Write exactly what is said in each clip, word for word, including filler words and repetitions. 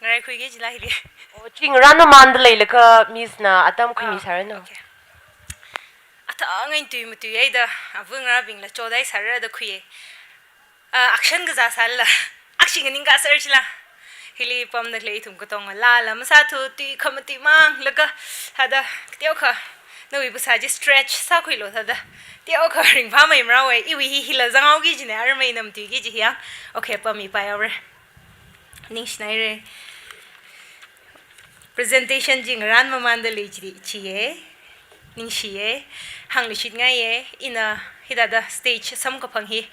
Ngaraikhuiki jila hili. O, chi ngarān mamānda leilaga Miss na atam khuimi Ah, sāranu. Okay. Athāngai tui matuihaida, ava ngarābingla chodai sāra da khuiya. Ah, action kazā sālala, akshi nganingkasāra chila. Hili pamda khalei ithum katonga lala masāthu, tui khamatui manglaga, hada, teokha, nawui phasā chi stretch sākhuilu hada. Teokha ringphāmei marao e, iwui hi hila zanghaoki jine, armei namtuiki ji hiya. Okay, pammi paihaora. Ningshinaira. Presentation chi ngarān mamānda lei chi, chiya. Ningshiya. Hāngluishitngaiya. Ina hithāda stage samkaphang hi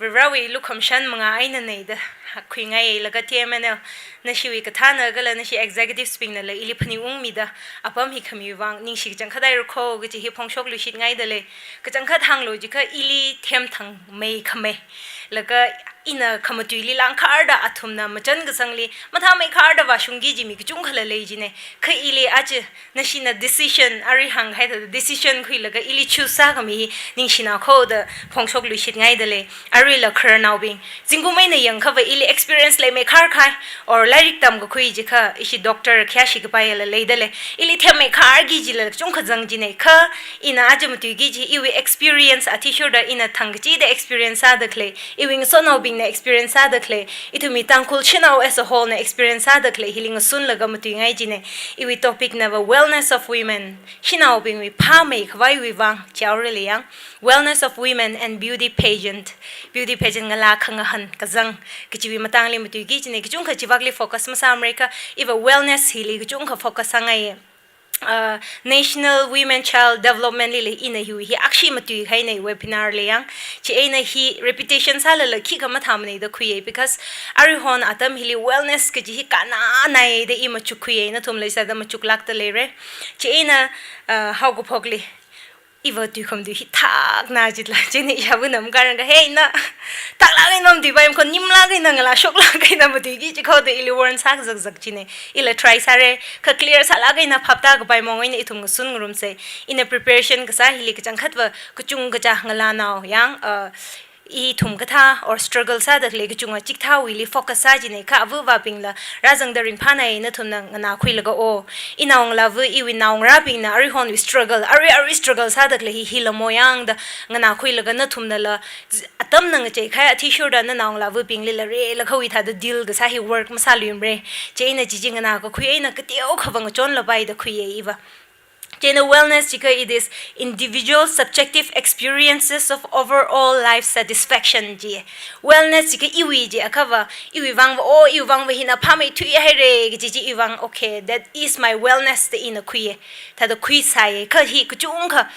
Varivarāwui lukhamashan manga eina nei da khuingaiya, laga T M N L nashiwui kathāna kala nashi executives bingnala ili phaningungmida apam hi khamiwui vang ningshi kachangkhat haira kho kaji hi phongshokluishitngaida lei. Kachangkhat hānglu jiakha ili themthangmei khamei. Laga ina khamatuili langkharda athumna machān kasangli, mathāmeikharda vāshungki ji mi kachungkhala lei jine. Kha ili aja, nashina decision, arui hānghaida decision khuilaga ili choose sākhami hi ningshina kho da phongshokluishitngaida lei. Aruila khararnaobing, zingkum eina yangkhava ili experience leimeikhar khai, or lairik tamkakhui jiakha, ishi doctor khayāshi kapaila leida lei. Ili themmeikharki jila kachungkha zang jine. Kha ina aja matuiki ji, iwui experience athishurda ina thangkachida experience sāda khalei, iwui ngasotnaobingna experience sāda khalei, ithumwui Tangkhul shanao as a whole na experience sāda khalei hili ngasunlaga matuingai jine. Iwui topic nava wellness of women. Shanaobingwui phāmeikhavaiwui vang, chiaorali yang, wellness of women and beauty pageant. Beauty pageant ngalā khangahān kazang kajiwui matangli matuiki jine, kachungkha chivakli focus masāmara kha, iva wellness hili kachungkha focus sāngaiya. Uh, National Women Child Development lila ina hiwui hi akshi matuihaina webinar li yang. Chieina hi reputation sālala khikha mathāmana da khuiya, because aruihon atam hili wellness kaji hi kannānai da i machukkhuiya, nathumla sāda machuklākda leira. Chieina, uh, haokaphokli iva tui khamatui hi thakna jitla, chieina ishāvana makarang ka, "Hey, na, thaklāk eina matuipaimana kho, nimlāk eina ngalā shoklāk eina matuiki ji kho," da ili warn sākazakzak jine. Ila try sāra, kha clear sālāk eina phaptākapai mong eina ithum ngasun ngarumsa. Ina preparation kasā hili kachangkhatva kachungkha ngalānao yang, uh, ithum kathā or struggle sāda khalei kachunga chikathāwuili focus sā jine, kha avāva̱bingla rāzangda ringphānai, nathumna nganākhuilaga o. Inaongalāva̱, iwui naongarābingna aruihonwui struggle, arui arui struggle sāda khalei hi hila mo yang da nganākhuilaga nathumnala z-, atamna ngacheikhai athishurda nanaongalāva̱binglila reilakhawui thāda deal kasā hi work masāluimara. Chieina chi chi nganākakhui eina kateokhava ngachonlapai da khuiya iva. Chieina wellness jiakha, it is individual subjective experiences of overall life satisfaction ji. Wellness jiakha iwui jiakhava, iwui vangva, o, iwui vangva hina phāmeithuihaira kaji chi iwui vang, okay, that is my wellness da ina khuiya. Thāda khuisāya, kha hi kachungkha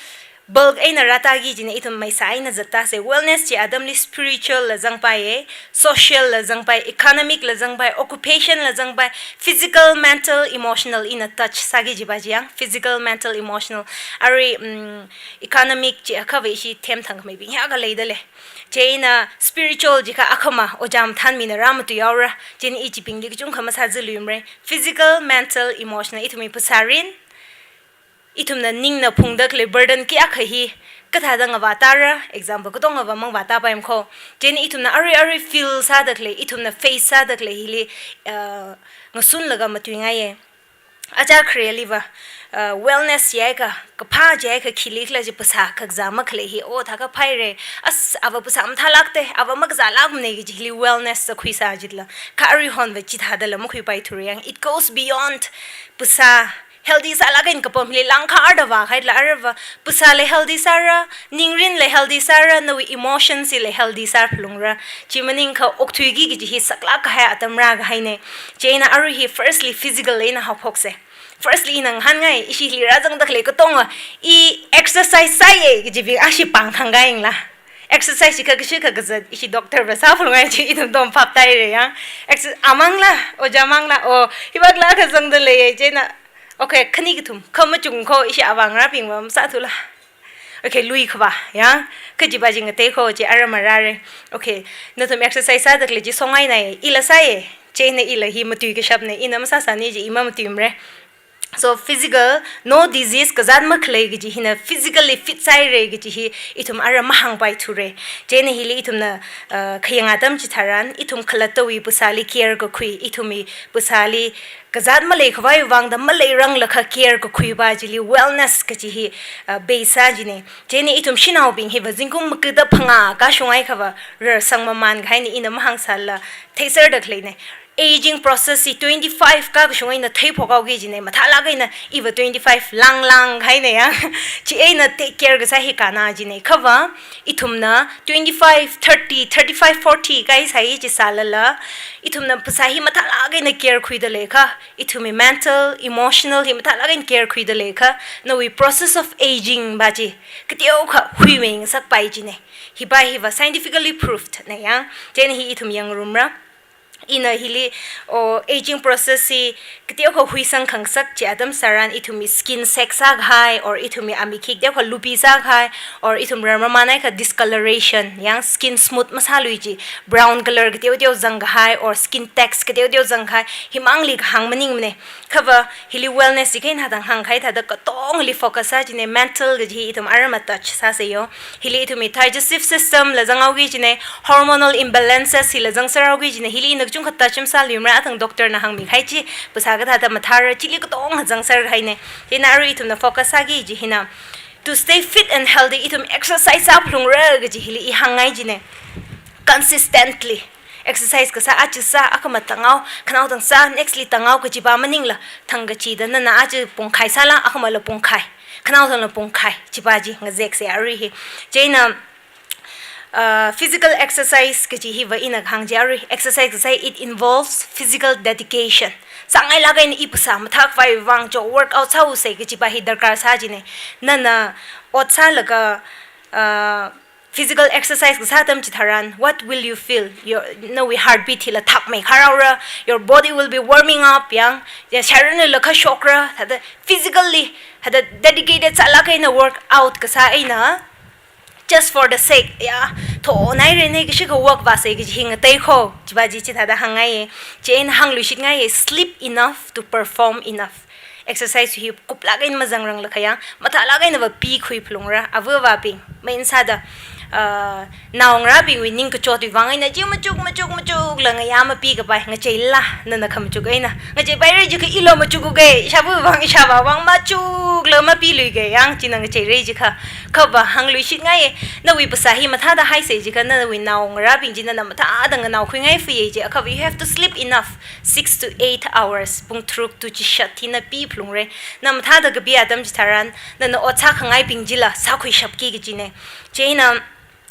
bulk eina rātāki jine, ithum maisā eina zattāsa. Wellness chi atamli spiritual la zangpaiya, social la zangpai, economic la zangpai, occupation la zangpai, physical, mental, emotional ina touch sāki jiva ji yang, physical, mental, emotional. Arui, mm, economic jiakhava ishi themthangkhameibing hiyākha leida lei. Chieina spiritual jiakha akhama ojā mathānmina rāmatuihaora. Chieina i chibingli kachungkha masāzatluimara. Physical, mental, emotional, ithumwui phasārin, ithumna ningna phungda khalei burden kayākha hi kathāda ngavātāra, example, katongava mangavātāpaimana kho. Chieina ithumna arui arui feel sāda khalei, ithumna face sāda khalei hili, uh, ngasunlaga matuingaiya. Aja khareliva, uh, wellness jiakha, kaphā jiakha khili khala ji, phasā kakazā makhalei hi, o, thākha phaira, as, ava phasā mathālākta, ava makazālākmana kaji hili wellness da khuisā jitla. Kha aruihonva chithādala makhuipaithura yang. It goes beyond phasā. Healthy sālāk eina kapamli langkharda vākhaila aruiva, phasāla healthy sāra, ningrinla healthy sāra, nawui emotions hila healthy sāphalungra. Chi maningakha okthuiki kaji hi saklāk kahai atam rākahaina. Chieina arui hi firstly physical eina haophoksa. Firstly ina ngahānngai, ishi hili rāzangda khalei katonga, i exercise sāya kajibing ashi pāngthangkā yangla. Exercise jiakha kashi kakazat, ishi doctor va sāphalungai chi ithum tong phaptāhaira yang. Ex-, amangla, ojā mangla, o, hivākla kazangda leiya chieina. Okay, khani kathum, kha machung kho, ishi avāngarābingva masāthula. Okay, lui khavā, yang, kajiva ji ngatei kho, chi aram arāra. Okay, nathum exercise sāda khalei chi songainai, ila sāya, chieina ila hi matuikashapna, ina masāsāni ji i mamatuimara. So physical, no disease kazat makhalei kaji hina physically fit sāhaira kaji hi ithum ara mahāngpaithura. Chieina hili ithumna, uh, khayang atam chitharan, ithum khalattawui phasāli care kakhui, ithumwui phasāli kazat maleikhavai vangda maleirang lakha care kakhuipa chili wellness kaji hi, uh, base sā jina. Chieina ithum shanaobing hiva zingkum makuda phangā kashunghaiakhava rarsang mamānkahaina, ina mahāngsālala theiserda khaleina. Aging process hi twenty-five kakashung eina theiphok haoki jina, mathālāk eina iva twenty-five langlangkahaina ya. Chieina take care kasā hi kannā jina. Akhava ithumna twenty-five, thirty, thirty-five, forty kaisai chi sālala, ithumna phasā hi mathālāk eina care khuida leiakha, ithumwui mental, emotional hi mathālāk eina care khuida leiakha, nawui process of aging pa chi kateokha huimingasakpai jina. Hipa hiva scientifically proved na ya. Chieina hi ithum yangrumra. Ina hili, o, aging process hi kateokha huisang khangasak chi atam tharan ithumwui skin sag sākahai, or ithumwui amik hi kateokha lupi sākahai, or ithum rar mamānhaiakha discoloration, ya skin smooth masālui chi, brown color kateoteo zangkahai, or skin tags kateoteo zangkahai, himangli kahāng maningmana. Akhava hili wellness chi kha ina tang hāngkahai thāda katongli focus sā jina, mental kaji hi ithum ara matouch sāsa yo. Hili ithumwui digestive system la zanghaoki jina, hormonal imbalances hila zangser haoki jina, hili ina kachungkha touch masāluimara, athang doctor na hāngmikahai chi phasā kathāda mathāra, chili katonga zangserkahaina. Chieina arui ithumna focus sāki kaji hina, to stay fit and healthy, ithum exercise sāphalungra kaji hili i hāngngai jina. Consistently. Exercise kasā aja sā, akhama tanghao, khanaothang sā, next li tanghao kajipa maningla, thangkachida nana aja pungkhai sāla, akhamala pungkhai, khanaothangla pungkhai, chipa chi ngazeksa arui hi. Chieina, uh, physical exercise kaji hiva ina kahāng chi arui, exercise kasā, it involves physical dedication. Sāngailāk eina i phasā mathākhavai vang chi workout sāhaosa kajipa hi darkar sā jina. Nana ot sālaga, uh, physical exercise kasā atam chitharan, what will you feel? Your, nawui heartbeat hila thakmeikharhaora, your body will be warming up, ya, ya, sharanla kashokra, thāda physically, thāda dedicated sālāk eina workout kasā eina, just for the sake, ya, thonai rene kashikha work vāsa kaji hi ngatei kho, chipa chi chithāda hāngngaiya, chieina hāngluishitngaiya, sleep enough to perform enough. Exercise hi kuplāk eina mazangrang lakha ya, mathālāk einava pikhui phalungra, ava avābing, main sāda, ah, naongarābingwui ningkachotwui vang eina chi machuk, machuk, machukla ngayā mapikapai, ngacheila, nana khamachuk eina. Ngacheipaira jiakha ila machukuga, ishāvā vang, ishāvā vang machukla mapiluiga, ya china ngacheira jiakha, akhava hāngluishitngaiya, nawui phasā hi mathāda haisa jiakha, nawui naongarābing chi nana mathāda nganaokhuingai fuya ji, akhava you have to sleep enough. Six to eight hours, pung tharuk to chishat hina piphalungra. Na mathāda kapi atam chitharan, nana ot sākhangaibing chila sākhuishapki kajina. Chieina,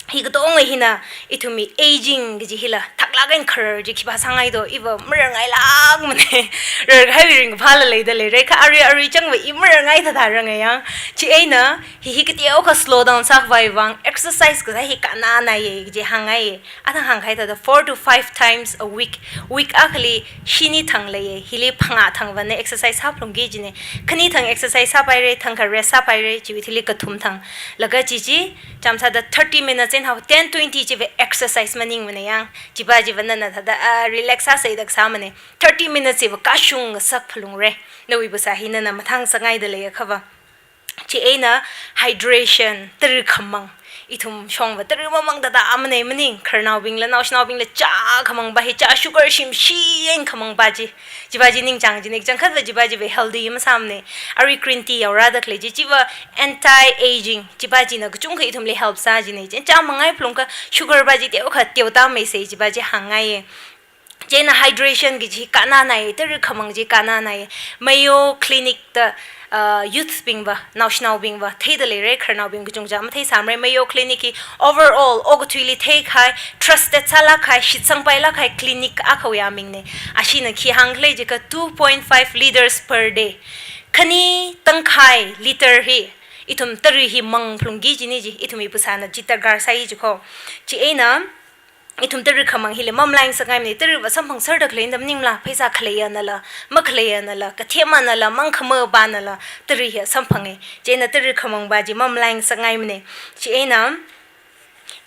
hi katonga hina, ithumwui aging kaji hila, thaklāk eina kharar chi khipā sāngai do, iva mararngailākmana. Rarkahaiwui ringkaphāla leida leira, kha arui arui changva i mararngai thāthāranga ya. Chieina, hi hi kateokha slow down sākhavai vang, exercise kasā hi kannānaiya kaji hāngngaiya. Athang hāngkahai thāda four to five times a week. Week akhali shini thang leiya, hili phangā thangva na exercise sāphalungki jina. Khani thang exercise sāpaira, thangkha rest sāpaira, chiwui thili kathum thang. Laga chi chi, chāmsāda thirty minutes eina hao, ten twenty chiva exercise maningmana ya. Chipa chiva nana thāda, ah, relax sāsa da kasāmana. Thirty minutes chiva kashungngasak phalungra. Nawui phasā hi nana mathāngasakngaida leiya akhava. Chieina hydration, tara khamang. Ithum shongva tara mamang thāda amana maning, khararnaobingla, naoshinaobingla chā khamangpa hi, chā sugar shimshi eina khamangpa chi. Chipa chi ningchāng jina, changkhatva chipa chiva healthy masāmana. Arui green tea yaorāda khalei chi, chiva anti-aging, chipa china kachungkha ithumli help sā jina. Chi chāmangai phalungkha sugar pa chi teokha teotāmeisa chipa chi hāngngaiya. Chieina hydration kaji kannānai, tara khamang chi kannānai. Mayo Clinic da, ah, youth bingva, naoshinaobingva, theida leira, khararnaobing kachungkha matheisāmara. Mayo Clinic hi overall, okathuili theikahai, trusted sālākkahai, shitsangpailākkahai clinic akhawui amingna. Ashina khi hāngkhala jiakha two point five liters per day. Khani tangkhai liter hi, ithum tara hi mangphalungki jina ji, ithumwui phasāna chi darkar sāi ji kho. Chieina, ithum tara khamang hili mamalāngasakngaimana, tarawui samphangserda khalei eina maningmala, pheisā khaleiyanala, makhaleiyannala, kathemanala, mangkhamapanala, tara hi samphanga. Chieina tara khamangpa chi mamalāngasakngaimana. Chieina,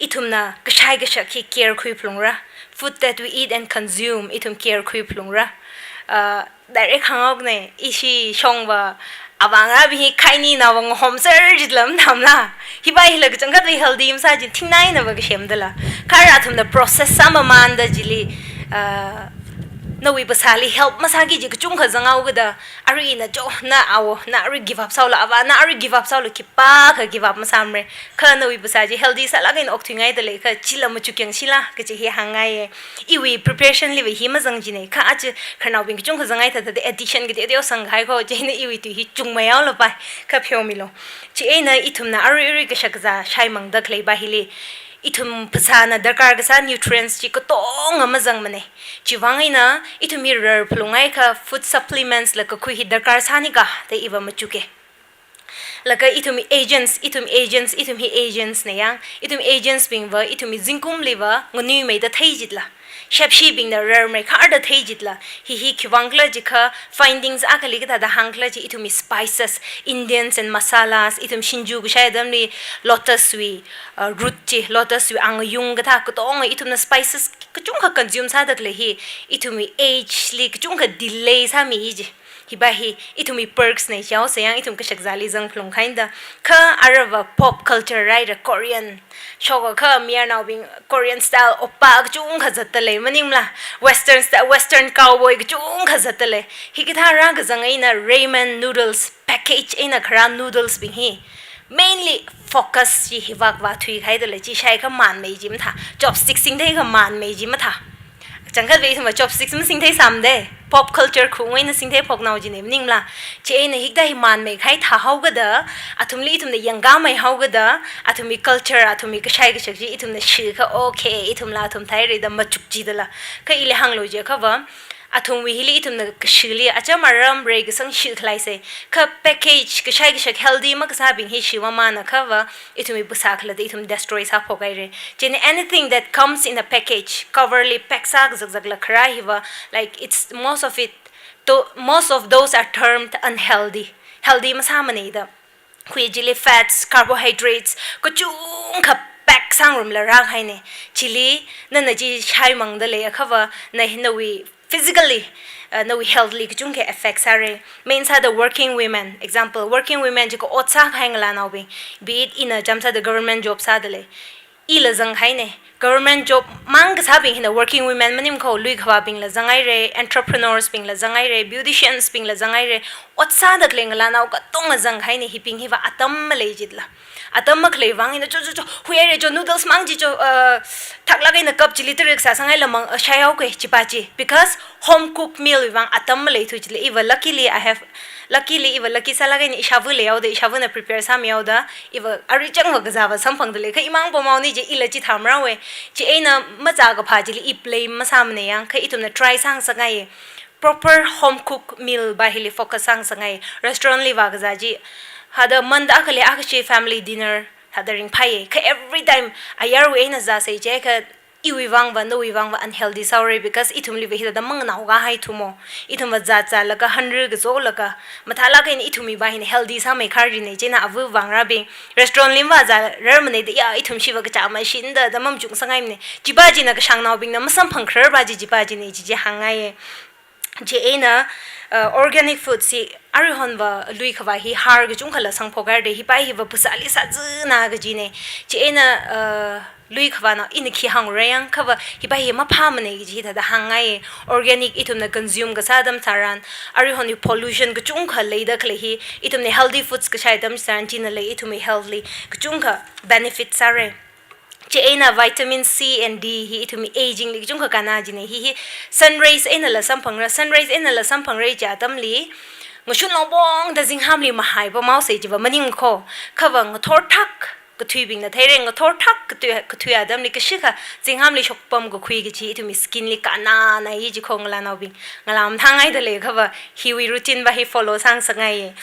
ithumna kashai kashak hi care khuiphalungra. Food that we eat and consume, ithum care khuiphalungra. uh, direct hānghaokne, ishi shongva, avāngarābing hi khaini nava ngahomser jitla mathāmala. Hiva hila kachangkhatva healthy masā jin, thingnā einava kashamdala. Kha ara athumna process sāmamānda chili, uh, nawui phasāli help masāki kaji kachungkha zanghaokida, arui ina jo, na awo, na arui give up sāhaolu, avā, na arui give up sāhaolu, khipākha give up masāmara. Kha nawui phasā chi healthy sālāk eina okthuingaidalei, kha chila machuk yangshila, kaji hi hāngngaiye. Iwui preparation liva hi mazang jine, kha aja khararnaobing kachungkha zangngai thāda addiction kateoteo sangkahai kho, chieina iwui tui hi chungmeihaolapai, kha pheomilu. Chieina ithumna arui arui kashakazā shaimangda khaleiva hili, ithum phasāna darkar kasā nutrients chi katonga mazangmane. Chiwuivang eina ithum hi rar phalunghaiakha food supplements la kakhui hi darkar sānika da iva machuke. Laga ithum agents, ithum agents, ithum hi agents na yang, ithum agents bingva, ithum hi zingkumliva nganuimeida thei jitla. Shepshibingna rarmeikharda thei jitla. Hi hi khiwuivang khala jiakha findings akhali kathāda hāngkhala chi, ithum hi spices, Indians and masalas, ithum shinju kashai atamli lotus wui, uh, root chi, lotus wui angayung kathā katonga ithumna spices kachungkha consume sāda khalei hi, ithumwui age li kachungkha delay sāmi ji. Hiva hi ithumwui perks na jihaosa yang, ithum kashakazāli zang phalungkhaida. Kha arava pop culture rāhaira, Korean. Shokakha mayarnaobing Korean style oppa kachungkha zatdalei maningmala. Western style, Western cowboy kachungkha zatdalei. Hikathā rākazang eina ramen noodles, package eina kharā noodles bing hi mainly focus chi hiva khavā thuihaidalei, chi shaiakha manmei chi mathā, chopstick singtheiakha manmei chi mathā. Kachangkhatva ithumva chopsticks masingthei sāmade, pop culture khaung eina singthei phoknao jine maningmala. Chieina hikathā hi manmeikahai thāhaokida, athumli ithumna yangkhameihaokida, athumwui culture, athumwui kashai kashak chi ithumna shiakha, okay, ithumla athum thāhairada machuk jidala. Kha ili hānglu jiakhava, athumwui hili ithumna kashili acham aram reikasang shi khaleisai. Kha package kashai kashak healthy makasābing hi shimamānakhava, ithumwui phasā khalatta ithum destroy sāphokhaire. Chieina anything that comes in a package, cover li pack sākazakzakla kharā hiva, like, it's most of it, tho-, most of those are termed unhealthy. Healthy masāmane da. Khui chili fats, carbohydrates kachungkha pack sāngarumla rākahaine. Chili nana chi shaimangda leiakhava, na, nawui physically, uh, nawui health li kachungkha effect sāre. Main sāda working women, example, working women jiakha ot sākahai ngalānaobing, be it ina chām sāda government job sādalei, ila zanghaine. Government job mang kasābing hina working women maningmana kho, lui khavābingla zanghaire, entrepreneurs bingla zanghaire, beauticians bingla zanghaire, ot sāda khalei ngalānao katonga zanghaine, hibing hiva atam malei jitla. Atam makhaleiwui vang eina cho cho cho, huihaire cho, noodles mang chi cho, uh, thaklāk eina cup chili tara̱ kasā sanghaila mang, uh, shaihaoke chiva chi. Because home cooked meal wui vang atam maleithu jitla. Iva luckily I have, luckily iva lucky sālāk eina ishāva leihaoda, ishāvana prepare sāmihaoda, iva arui changva kazāva samphangdalei. Kha imang pamhaone chi, ila chi thāmrāwe. Chieina machā kaphā chili i blame masāmane yang, kha ithumna try sāngasakngaiye. Proper home cook meal va hili focus sāngasakngai. Restaurant li vākazā chi, hada month akhali akhashi family dinner hada ringphāye. Kha every time ayarwui eina zāsai jiakha, iwui vangva, nawui vangva unhealthy sāhaore, because ithumliva hithāda manganao kahai thumo. Ithumva zat zālaga, hanri kazolaga, mathālāk eina ithumwui va hina healthy sāmeikhar jine. Chieina ava vāngarābing restaurant li vāzārarmane da, ya, ithum shiva kachā mashinda da mamachuksangngaimane. Chiva china kashāngnaobingna masamphangkhararva chi, chiva chine chi chi hāngngaiye. Chieina, uh, organic food chi aruihonva lui khavā hi har kachungkhala sangphokhaire, hiva hiva phasāli sāzana kajine. Chieina, uh, lui khavāna ina khi hāngra yangkhava, hiva hi maphāmane kaji thāda hāngngaiye. Organic ithumna consume kasā atam tharan, aruihonwui pollution kachungkha leida khalei hi, ithumna healthy foods kashai atam tharan, chinala ithumwui health li kachungkha benefit sāre. Chieina vitamin C and D hi ithumwui aging li kachungkha kannā jine. Hi hi sun rays einala samphangra, sun rays einala samphangra chi atamli, ngashun longpongda zinghāmli mahai pamhaosai chiva maningmana kho. Khava ngathorthak kathuibingna theire, ngathorthak kathui, kathui atamli kashikha zinghāmli shokpam kakhui kaji ithumwui skin li kannāna hi chi kho, ngalānaobing. Ngalā mathāngaidalei khava hiwui routine va hi follow sāngasakngaiye.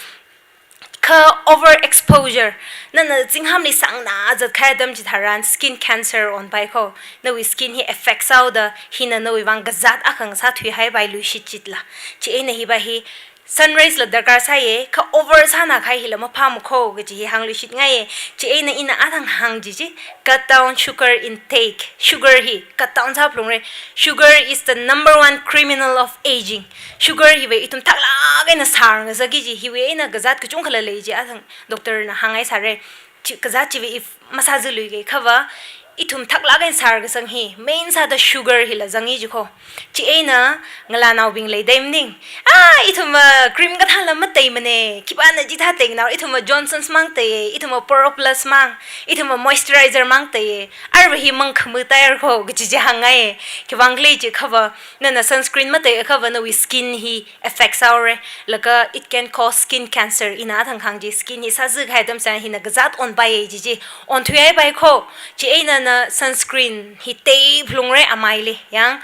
Kha overexposure, nana zinghāmli sāngnā zatkahai atam chitharan skin cancer onpai kho. Nawui skin hi affect sāhaoda, hina nawui vang kazāt akha ngasāthuihaipai luishit jitla. Chieina hiva hi Sunrise la darkar sāye, kha over sāna kahai hila maphāmakho kaji hi hāngluishitngaiye. Chieina ina athang hāng chi chi, cut down sugar intake. Sugar hi cut down sāphalungre. Sugar is the number one criminal of aging. Sugar hiva ithum thaklāk eina sārngasakki kaji, hiwui eina kazāt kachungkhala lei chi athang doctor na hāngngaisāre. Chi, kazāt chiva if masāzalui kei khava, ithum thaklāk eina sārkasang hi main sāda sugar hila zangi jikho. Chieina ngalānaobing leidai maning. Ah, ithumva cream kathāla mateimane. Khipāna chithā teinao, ithumva Johnson's mang teiye, ithumva Pore Plus mang, ithumva moisturizer mang teiye. Arva hi mangkhamatairkho kaji chi hāngngaiye. Khiwuivang khala jikhava, nana sunscreen mateiakhava nawui skin hi affect sāhaore. Laga it can cause skin cancer. Ina athang hāng chi, skin hi sāzakahai atam sāda hina kazāt onpaiye chi chi. Onthuihaipaikho. Chieina na sunscreen hi teiphalungre amaili. Yang,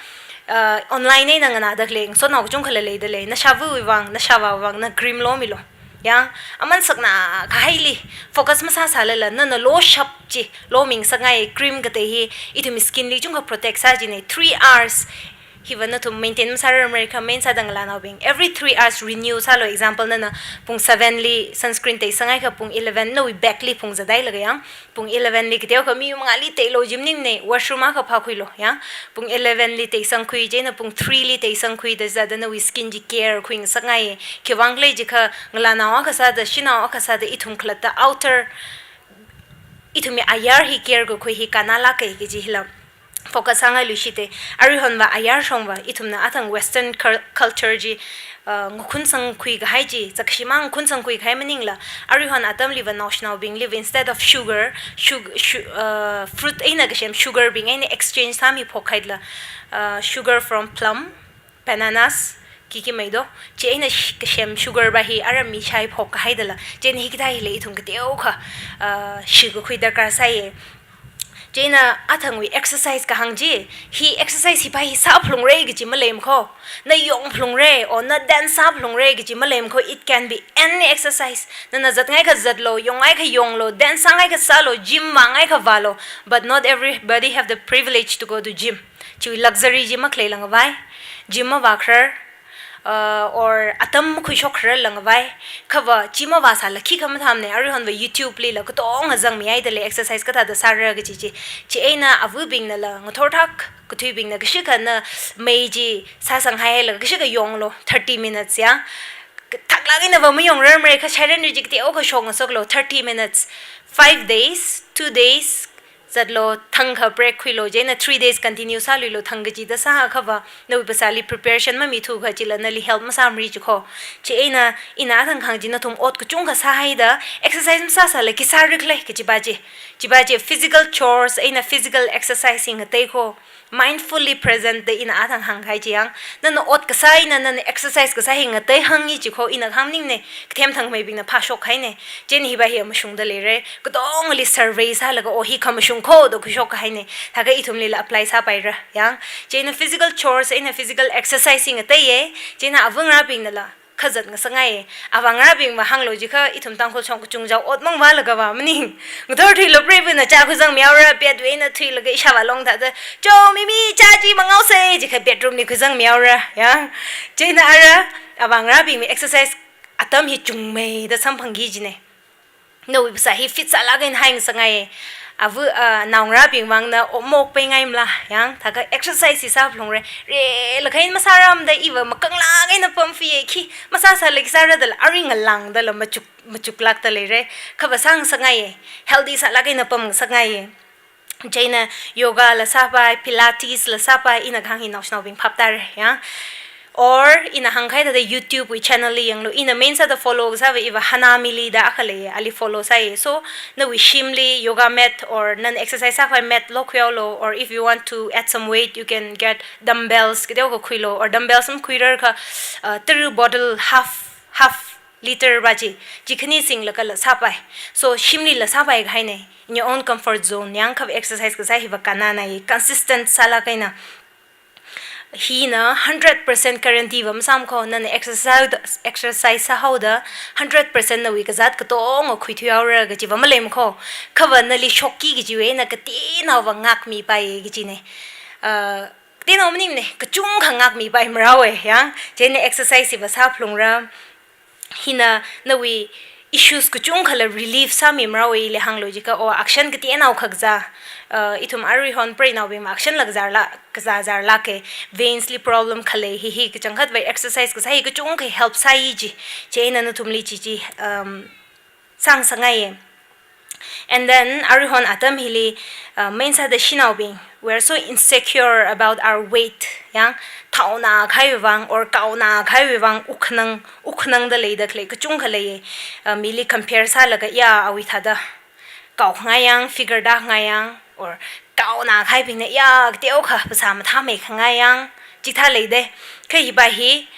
uh, online eina nganāda khalei, ngasotnao kachungkhala leidalei. Nashāvawui vang, nashāvāwui vang, na cream lomilu. Yang, aman sakna kahaili focus masāsālala, nana loshap chi lomingasakngai. Cream katei hi ithumwui skin li chungkha protect sā jine. Three hours hiva nathum maintain masārarmara kha, main sāda ngalānaobing, every three hours renew sālu. Example, nana pung seven li sunscreen teisanghaiakha pung eleven nawui bag li phungzatdailaga yang, pung eleven li kateokha mi mangāli teilo ji maningmane, washroom akha phākhuilu yang. Pung eleven li teisangkhui, chieina pung three li teisangkhui, da sāda nawui skin chi care khuingasakngaiye. Khiwuivang khala jikha ngalānao akha sāda, shanao akha sāda ithum khalatta outer, ithumwui ayar hi care kakhui hi kannalāke kaji hila focus sāngailuishite. Aruihonva ayar shongva ithumna athang Western cul-, culture chi, uh, ngakhunsangkhui kahai chi, zakshimang ngakhunsangkhui kahai maningla, aruihon atamliva naoshinaobingliva instead of sugar, sug-, shu-, uh, fruit eina kasem sugar bing eina exchange sāmiphok haida, uh, sugar from plum, bananas, kiki meido, chi eina sh-, kasem sugar va hi ara mi shaiphok kahaidala. Chieina hikathā hila ithum kateokha, uh, shikakhui darkar sāye. Chieina athangwui exercise kahāng chi, hi exercise hiva hi sāphalungre kaji maleimakho. Na yongphalungre, or na dance sāphalungre kaji maleimakho. It can be any exercise. Nana zatngaikha zatlo, yongngaiakha yonglo, dance sāngaikha sālo, gym vāngaikha vālo. But not everybody have the privilege to go to gym. Chiwui luxury chi makhalei langvai. Gym mavākharar, uh, or atam makhuishokkharar langvai. Khava chi mavāsāla khikha mathāmane, aruihonva YouTube lila katonga zangmihaidalei exercise kathāda sāra kaji chi. Chieina avabingnala ngathor thak, kathuibingna kashikha na mei chi sāsanghaihailaga kashikha yonglo, thirty minutes ya. Thaklāk einava mayongrarmara kha, shairanri chi kateokha shokngasaklo, thirty minutes, five days, two days, zatlo, thangkha break khuilo, chieina three days continue sāluilo, thang kachida sāakhava, nawui phasāli preparation mamithu kha chila nali help masāmara jikho. Chieina ina athang hāng chi nathum ot kachungkha sāhaida, exercise masāsāla khi sāra khala kajiva chi. Chiva chi physical chores eina physical exercise hi ngateikho. Mindfully present da ina athang hāngkahai chi yang. Nana ot kasā eina nana exercise kasā hi ngateihāngi jikho, ina kahāng maningne, kathem thangmeibingna phāshokhaine. Chieina hiva hi mashungda leire. Katongali survey sālaga, oh, hi khamashungkho da khuishokkahaine. Thākha ithumlila apply sāpaira yang. Chieina physical chores eina physical exercise hi ngateiye. Chieina avangarābingnala khazat ngasakngaiye. Avangarābingva hānglo jikha, ithum Tangkhul shong kachungchao ot mang vālagava maning. Ngathor thuilo, preiva̱na chā khuizangmihaora, bed wui eina thuilaga ishāvā long thāda, "Cho, mimi, chā chi mangaose," jikha bedroom li khuizangmihaora, ya. Chieina ara, avangarābingwui exercise atam hi chungmeida samphangki jine. Nawui phasā hi fit sālāk eina haingasakngaiye. Ava, ah, naongarābing vangna o-, maokpeingaimala, yang, thākha exercise hi sāphalungre. Relakha eina masāramda iva makanglāk eina pamfiye, khi masāsāla khi sāra dala, arui ngalāngdala machuk, machuklākda leire. Khava sāngasakngaiye. Healthy sālāk eina pamngasakngaiye. Chieina yoga la sāpai, pilates la sāpai, ina kahāng hi naoshinaobing phap tāre, ya. Or ina hāngkahai thāda YouTube wui channel li yanglu, ina main sāda follow kasāva iva Hana Mili da akha leiye, ali follow sāye. So, nawui shimli yoga mat or nana exercise sākhavai mat lokhuihaolu, or if you want to add some weight, you can get dumbbells, kateokha khuilu, or dumbbells makhuirar kha, uh, tara bottle half, half liter va chi, chi khani singlagala sāpai. So, shimlila sāpai kahaine, in your own comfort zone, yang khava exercise kasā hiva kannanai, consistent sālāk eina. Hina hundred percent guarantee va masāmakho, nana exercise, exercise sāhaoda hundred percent nawui kazāt katonga khuithuihaora kajiva maleimakho. Khava nali shokki kajiwui eina kateonaova ngākmipaiye kajine. Uh, Teinao maningne, kachungkha ngākmipaimarao e, ya. Chieina exercise hiva sāphalungra, hina nawui issues kachungkhala relief sāmi marao ili hānglu jiakha, o, action kateonao kha kazā, uh, ithum aruihon preinaobing ma action la kazāla, kazāzārlāka, veins li problem khalei hi hi kachangkhatwui exercise kasā hi kachungkha help sāi ji, chieina nathumli chi chi, um, sāngasakngaiya. And then, aruihon atam hili, uh, main sāda shanaobing, we are so insecure about our weight, yang, thaona kahaiwui vang, or kaona kahaiwui vang, ukhanang, ukhanangda leida khalei, kachungkha lei, uh, mili compare sālaga, ya, awui thāda, kaongai yang, figure tāngai yang, or kaona kahaibingna, ya, kateokha, phasā mathāmeikhangai yang, chithā leida, kha hiva hi,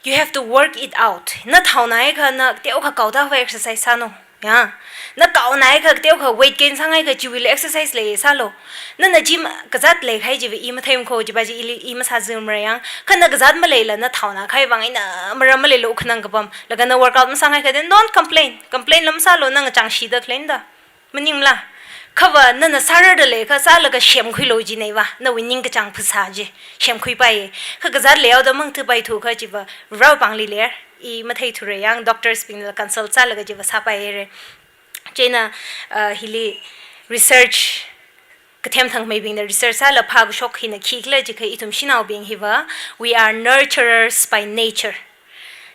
you have to work it out. Na thaonai kha na teokha kaoda va exercise sālu. Ya. Na kaonai kha teokha weight gain sāngai kha chiwuili exercise lei sālu. Nana gym kazāt leikahai chiva i matheimana kho chiva chi ili i masāzumra yang. Kha na kazāt maleila na thaona kahai vang eina maram maleila ukhanang kapam. Laga na workout masāngai kha then don't complain. Complain la masālu, nang chāngshida khalei da. Maningmala? Khava nana sārarda leikha sālaga semkhuilu jinei va, nawui ningkachāng phasā chi, semkhuipai. Kha kazāt leihaoda mangthuipaithu kha chiva, Varewui pāngli leira, i matheithura yang, doctors bingla consult sālaga chiva sāpaira. Chieina, uh, hili research, kathem thangmeibingna research sālaga phākashok hina khikhala jiakha ithum shanaobing hiva, we are nurturers by nature.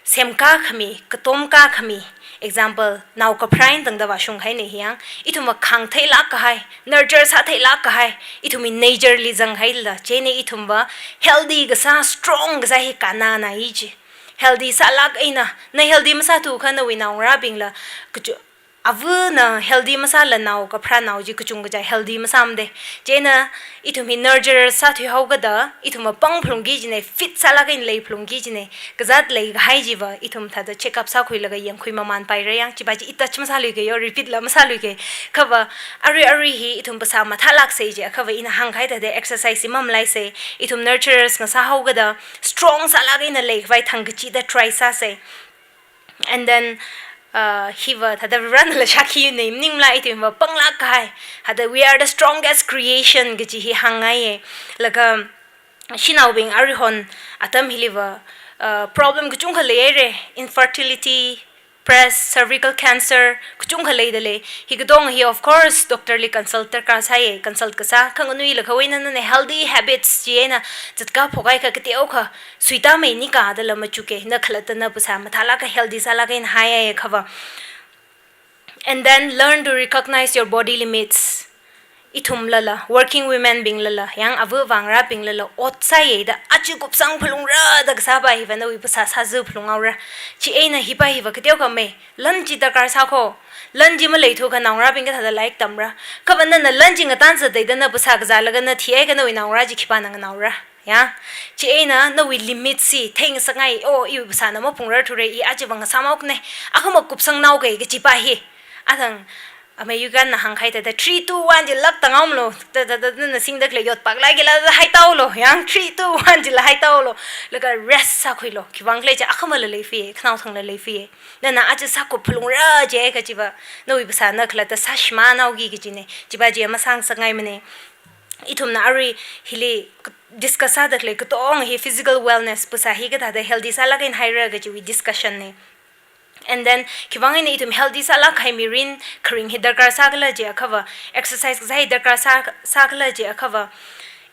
Semkākhami, katomkākhami, example, nao kapharā eina tangda vāshungkahaina hi yang, ithumva khāngtheilāk kahai, nurture sātheilāk kahai, ithumwui nature li zanghaila, chieina ithumva healthy kasā, strong kasā hi kannanai ji. Healthy sālāk eina, na healthy masāthu kha nawui naongarābingla, kachu-, avana healthy masāla nao kapharā nao chi kachungkha chi healthy masāmada. Chieina ithum hi nurture sāthuihaokida, ithumva pāng phalungki jinei, fit sālāk eina lei phalungki jinei, kazāt leikahai chiva, ithum thāda check up sākhuilaga yangkhui mamānpaira yang, chiva chi i touch masāluika yo, repeat la masāluika. Khava, arui arui hi ithum phasā mathālāksa jiakhava ina hāngkahai thāda exercise hi mamalaisa, ithum nurturers ngasāhaokida, strong sālāk eina leikhavai thangkachida try sāsa. And then, uh, hiva thāda Varena la shākhi nei maningmala, ithumva pānglāk kahai. Thāda we are the strongest creation kaji hi hāngngaiya. Laga shanaobing aruihon atam hiliva, uh, problem kachungkha leihaira, infertility, breast, cervical cancer, kachungkha leida lei. Hi katong hi, of course, doctor li consult darkar sāya, consult kasā, khanganuilakha eina nana healthy habits chieina zatkā phokhai kha kateokha, suitāmei nikha dala machuka, na khalatta na phasā mathālāka, healthy sālāka eina haiya khava. And then learn to recognize your body limits. Ithumlala, working women binglala, yang ava vangrābinglala, ot sāya da, aja kupsang phalungra da kasāpa hiva nawui phasā sāza phalunghaora. Chieina hipa hiva kateokha mei, lan chi darkar sā kho. Lan chi maleithu kha naongarābing kathāda lairik tamra. Khava nana lan chi ngatan zateida na phasā kazālaga na thihai kha nawui naongarā chi khipāna nganaora. Ya. Chieina nawui limit chi theingasakngai, o, iwui phasāna maphungrarthura, i aja vang sāmokne. Akhama kupsangnaoka kajipa hi. Athang, amei Yuganna hāngkahai thāda, three, two, one chi lak tanghaomlu, da, da, da, da, na singda khalei yotpaklāk eina la haitaolu, yang three, two, one chila haitaolu, laga rest sākhuilu, khivang khalei chi akhamala leifie, khanaothangla leifie. Nana aja sākup phalungra jiakha chiva, nawui phasāna khalatta sāshimānhaoki kajine, chiva chi masāngasakngaimane. Ithumna arui hili discuss sāda khalei katong hi physical wellness, phasā hi kathāda healthy sālāk eina haira kajiwui discussion ne. And then, khivang eina ithum healthy sālāk kahai mirin kharing hi darkar sākhala jiakhava, exercise kasā hi darkar sā, sākhala jiakhava,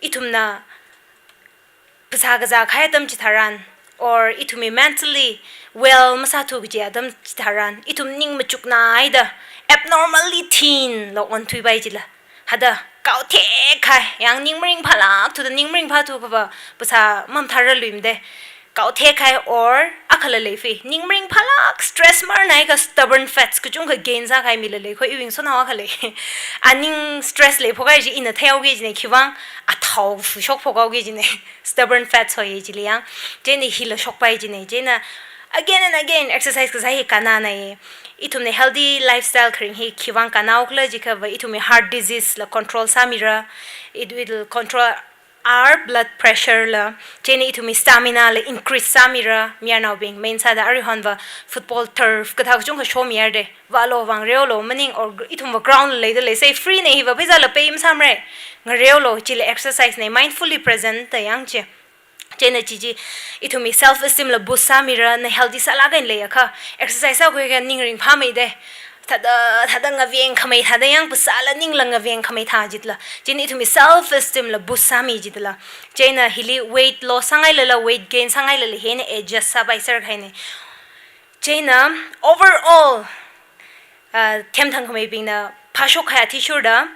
ithumna phasā kazā kahai atam chitharan, or ithumwui mentally well masāthu kaji atam chitharan, ithum ning machuknaida, abnormally thin la onthuipai jila. Thāda, kaothek kahai, yang ning maringphālākthuda, ning maringphāthu khava, phasā mamathāra luimade. Kaothek kahai or akhala leifie, ning maringphālāk, stress marnai kha stubborn fats kachungkha gain sākahai mila lei, khoi iwui ngasotnao akha lei. A ning stress leiphok kahai chi ina theihaoki jine, khivang, athao fushok phokhaoki jine. Stubborn fats hoiya chili yang. Chieina hila shokpai jine. Chieina again and again exercise kasā hi kannanai. Ithumna healthy lifestyle kharing hi khivang kannao khala jiakhava, ithumwui heart disease la control sāmira. It will control our blood pressure la. Chieina ithumwui stamina la increase sāmira. Mayarnaobing, main sāda aruihonva football turf kathā kachungkha shomiyarde. Vālo, vāngareolo, maning or gr-, ithumva ground la leida lei, sai free ne hiva, pheisāla pay masāmara. Ngareolo, chila exercise ne, mindfully present da yang chi. Chieina chi chi, ithumwui self esteem la boost sāmira, na healthy sālāk eina leiakha, exercise sākhuiakha ning ringphāmeida. Thāda, thāda ngaveng khamei, thāda yang phasāla ningla ngaveng khamei thā jitla. Chieina ithumwui self esteem la boost sāmi jitla. Chieina hili weight loss sāngailala, weight gain sāngailala, hieina adjust sāpaiser kahaina. Chieina overall, ah, themthang khameibingna phāshok kahai athishurda,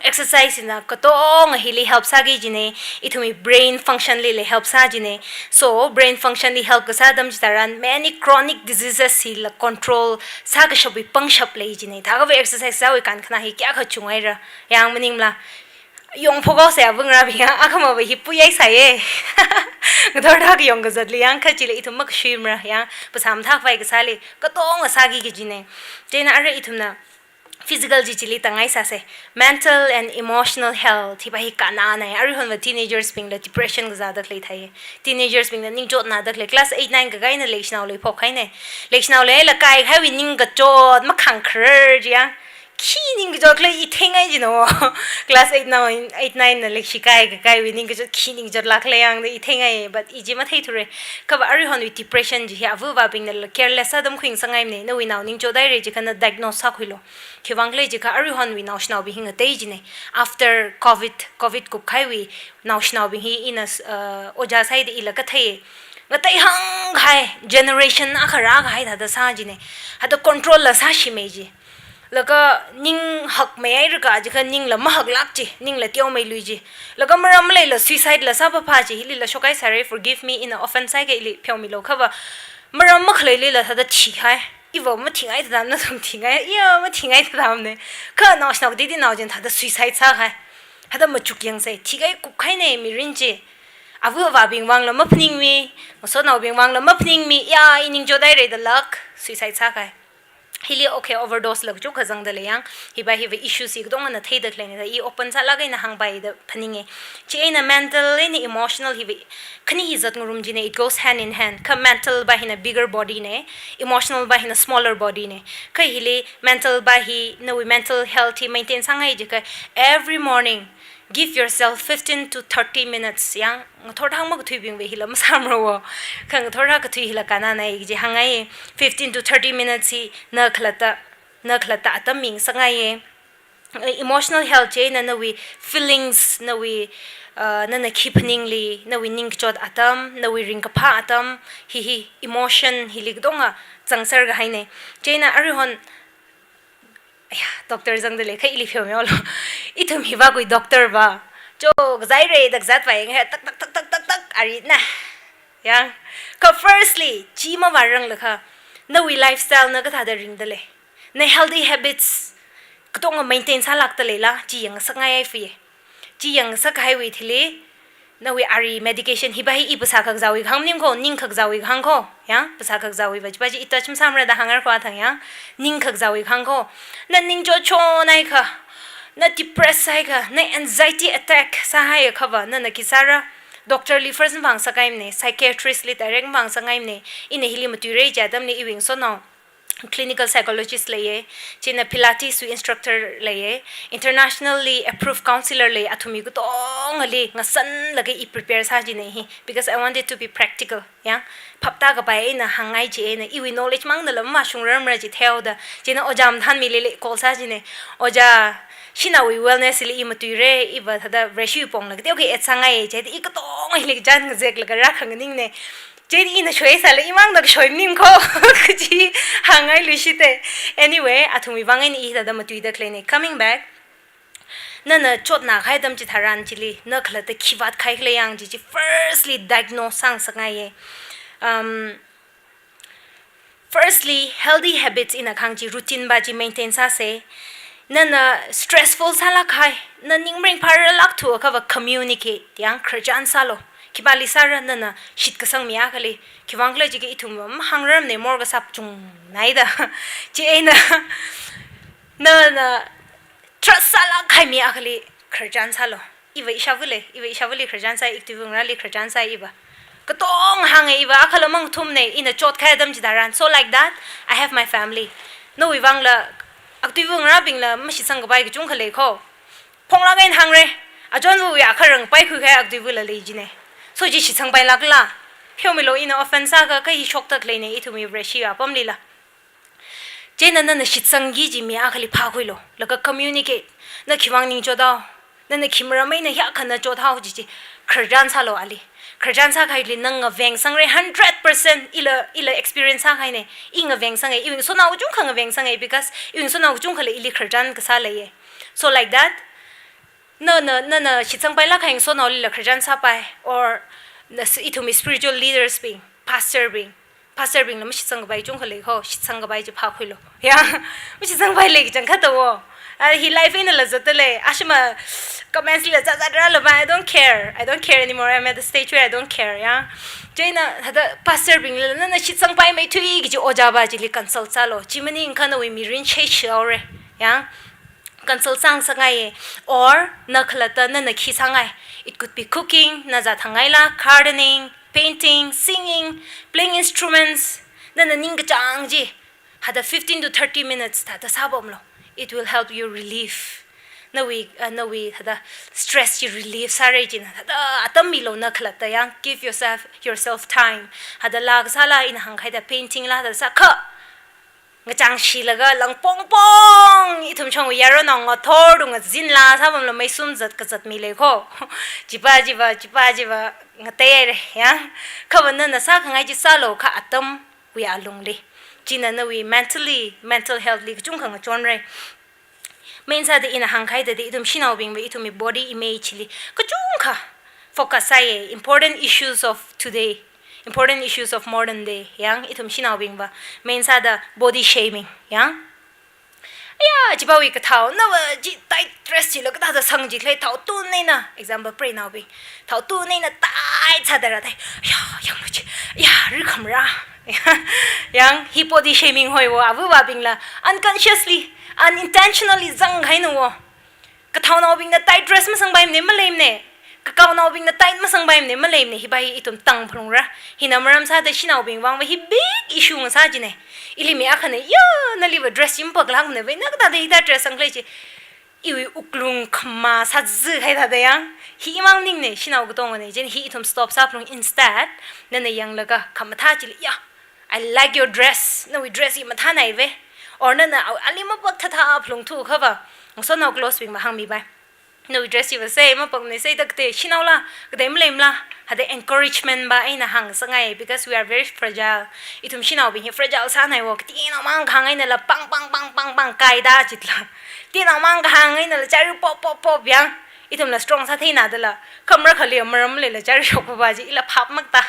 exercise na katonga hili help sāki jina, ithumwui brain function lila help sā jina. So, brain function li help kasā atam chitharan, many chronic diseases hila control sākashapwui pangshap lei jina. Thākha exercise sāwui kankhana hi kayākha chungaira. Yang maningla. Yongphok haosa ya bung ra bing ya, akhama ba hi puyaisai ye. Ngathor thak yong kazatli yang kha chila ithum makashuimara yang, phasā mathākhavai kasāli, katonga sāki kajina. Chieina arui ithumna physical chi chili tangai sāsa. Mental and emotional health, hiva hi kanana ya. Aruihonva teenagers bingla depression kazāda khalei thāi. Teenagers bingna ningchotna da khalei. Class eight, nine kakaina leishinao leiphok kahaina. Leishinao leila kaikhaiwui ningkachot makhangkharar chi ya. Khi ningkachot khala i theingai jina. Class eight na, eight, nine na leishi kaikhaiwui ningkachot khi ningkachot lāk khala yangda i theingai, but i chi matheithura. Khava aruihonwui depression chi hi avāvabingnala careless sāda makhuingasakngaimana, nawui nao ningchot haira jiakha na diagnose sākhuilu. Khiwuivang khala jiakha aruihonwui naoshinaobing hi ngatei jina. After covid, covid kupkahaiwui naoshinaobing hi ina, uh, ojā sāhaida ila kathei. Ngateihāngkahai, generation akha rākahai thāda sā jina. Thāda control la sāshimei ji. Laga ning hakmei haira kajiakha ningla mahaklāk ji, ningla teomeilui ji. Laga maram maleila suicide la sāpapa ji, hilila shokhai sāra, forgive me, ina offense sāhaikha ili pheomilu khava. Maram makhaleilila thāda thihai. Iva mathingai thādam, nathum thingai, iya mathingai thādamna. Kha naoshinao katiti nao china thāda suicide sākahai. Thāda machuk yangsai, thikahai kupkahaina mirin chi. Avāvabing vangla maphaningmi, ngasotnaobing vangla maphaningmi, ya i ningchot haira dalāk, suicide sākahai. Hili, okay, overdose la kachungkha zangda lei yang, hiva hiva issue chi katongana theida khaleina da, i open sālāk eina hāngpaida phaninga. Chieina mental eina emotional hiva khani hi zatngarum jina, it goes hand in hand. Kha mental va hina bigger body na, emotional va hina smaller body na. Kha hili mental va hi, nawui mental health hi maintain sāngai jiakha every morning, give yourself fifteen to thirty minutes. Yang ngathor thak makathuibingva hila masāmara wo. Kha ngathor thak kathui hila kanana kaji hāngngai. Fifteen to thirty minutes hi na khalatta, na khalatta atam mingasakngaiya. Eh, emotional health chieina nawui feelings, nawui, uh, nana khi phaningli, nawui ningkachot atam, nawui ringkaphā atam, hi hi emotion hili katonga zangser kahaina. Chieina aruihon Aya, doctor zangda lei, kha ili pheomihaolu. Ithum hiva kui doctor va. Cho, kazai re, dak zat va yang hai, tak, tak, tak, arina. Yang. Kha firstly, chi mavāranglakha, nawui lifestyle na kathāda ringda lei. Na healthy habits, katonga maintain sālākda leila, chi yangngasakngai ai fuye. Chi yangngasakhaiwui thili, nawui ari medication hiva hi i phasā khakazāwui kahāng maning kho, ning khakazāwui kahāng kho, ya, phasā khakazāwui va, chiva chi i touch masāmara da hāngar kho athang ya, ning khakazāwui kahāng kho. Na ningchot chonhaikha, na depress haikha, na anxiety attack sāhaiakhava, nana khi sāra, doctor li first mavāngasakngaimana, psychiatrist li direct mavāngasakngaimana, ina hili matuira chi atamli iwui ngasotnao clinical psychologist leiya, chieina Pilates wui instructor leiya, internationally approved counselor lei, athumwui katongali ngasanlaga i prepare sā jina hi, because I want it to be practical, ya. Phaptā kapai eina hāngngai chieina, iwui knowledge mangnala mashungrarmara chi theoda, chieina ojā mathānmili call sā jina, ojā, shinaowui wellness li i matuira, iva thāda Vareshiwui pongla kateokha et sāngai, chieina i katongali kachān ngazeklaga rākhanganingna. Chieina ina shoisāla imangna kashoi maning kho, kaji hāngngai luishita. Anyway, athumwui vang eina i hithāda matuida khaleina. Coming back, nana chotna kahai atam chitharan chili, na khalatta khi vātkahai khala yang chi chi firstly diagnose sāngasakngaiya. Um, firstly, healthy habits ina kahāng chi routine va chi maintain sāsa. Nana stressful sālākkahai, na ning maringphārarlāk thuakhava communicate, yang khararchan sālu. Khipāli sāra nana shitkasang mi akhali. Khiwuivang khala jiakha ithum va mahāngrarmana, morkasāp chungnaida. Chieina, nana trust sālākkahai mi akhali khararchan sālu. Iva ishāvali, iva ishāvali khararchan sāi, iktuivungrali khararchan sāi iva. Katong hānga iva, akhala mang thumna, ina chotkahai atam chitharan. So like that, I have my family. Nawui vangla, aktuivungrabingla mashitsang kapai kachungkha lei kho. Phonglāk eina hāngra, achonvawui akha rāngpaikhui kahai aktuivula lei jina. So chi shitsangpailākla? Pheomilu, ina offense sākha, kha hi shoktak leine ithumwui Vareshi apamlila. Chieina nana shitsangki kaji mi akhali phākhuilu. Laga communicate. Na khiwuivang ningchot hao? Nana khi maram eina hiyākha na chot hao kaji chi khararchan sālu ali. Khararchan sākahaili na ngaveng sangra hundred percent, ila, ila experience sākahaine. I ngaveng sanga, iwui ngasotnao kachungkha ngaveng sanga, because iwui ngasotnao kachungkhala ili khararchan kasā leiye. So like that, na, na, nana shitsangpailāk kahai ngasonaolila khararchan sāpai, or na s-, ithumwui spiritual leaders bing, pastor bing, pastor bingla mashitsangkapai kachungkha lei kho, shitsangkapai chi phākhuilu. Ya, mashitsangpaile kachangkhatta wo. Ah, hi live einala zatdalei. Ashima comments lila zatzat rālapai. I don't care. I don't care anymore. I'm at the stage where I don't care, ya. Chieina thāda pastor bingla, nana shitsangpaimeithui kaji ojā pa chili consult sālu. Chi maningakha nawui mirin shaishi haora, ya. Consult sāngasakngaiye. Or na khalatta nana khi sāngai. It could be cooking, na zā thāngaila, gardening, painting, singing, playing instruments, nana ningkachāng chi, hada fifteen to thirty minutes thāda sāpamlu. It will help you relieve. Nawui, uh, nawui hada stress chi relieve sāra china. Hada atam milu na khalatta, ya, give yourself, yourself time. Hada laa kasāla, ina hāngkahai thāda painting la hada sākha, ngachāngshilaga langpongpong, ithum shongwui yaronao ngathor dung ngazinla sāpamlu, meisum zat kazat mi lei kho. Chipa, chipa, chipa, chipa, ngateihaira, ya. Kha va nana sākhangai chi sālu, kha atamwui alungli. China nawui mentally, mental health li kachungkha ngachonra. Main sāda ina hāngkahai thāda ithum shanaobingva ithumwui body image li kachungkha focus sāya, important issues of today, important issues of modern day, ya, ithum shanaobingva. Main sāda body shaming, ya. Aya, chipawui kathao, nava chi tight dress chila kathāda sangchikhala, thao tun eina, example, preinaobing. Thao tun eina tight sāda rāda. Ya, yanglu chi. Ya, rikhamra. Ya, hi body shaming hoi wo, avāvabingla unconsciously, unintentionally zangkahaina wo. Kathaonaobingna tight dress masangpaimane, maleimane. Kakaonaobingna tight masangpaimane, maleimane. Hipa hi ithum tangphalungra. Hina maram sāda shanaobing vangva hi big issue ngasā chine. Ili mi akhana, ya, naliva dress chi mapaklākmane, vai na kathāda hithā dress sangkhalei chi. Iwui wuklung khama sāzakahai thāda, ya. Hi imang maningne, shanao katongane, chieina hi ithum stop sāphalung, instead, nana yanglaga khamathā chili, ya, I like your dress, nawui dress hi mathānai ve. Or nana, au, ali mapakthāthā phalungthu khava, ngasotnao close bingva hāngmipai. Nawui dress hiva sei, mapakmane, sei da katei, shanaola, katei maleimala, hada encouragement pa eina hāngngasakngai, because we are very fragile. Ithum shanaobing hi fragile sānai wo, kateonao mang kahāng einala pang, pang, pang, pang, pang, kaida chitla. Teonao mang kahāng einala chari pop, pop, pop, ya. Ithumla strong sātheina dala. Kha marakhali maram leila chari shokpapa chi ila phap makta.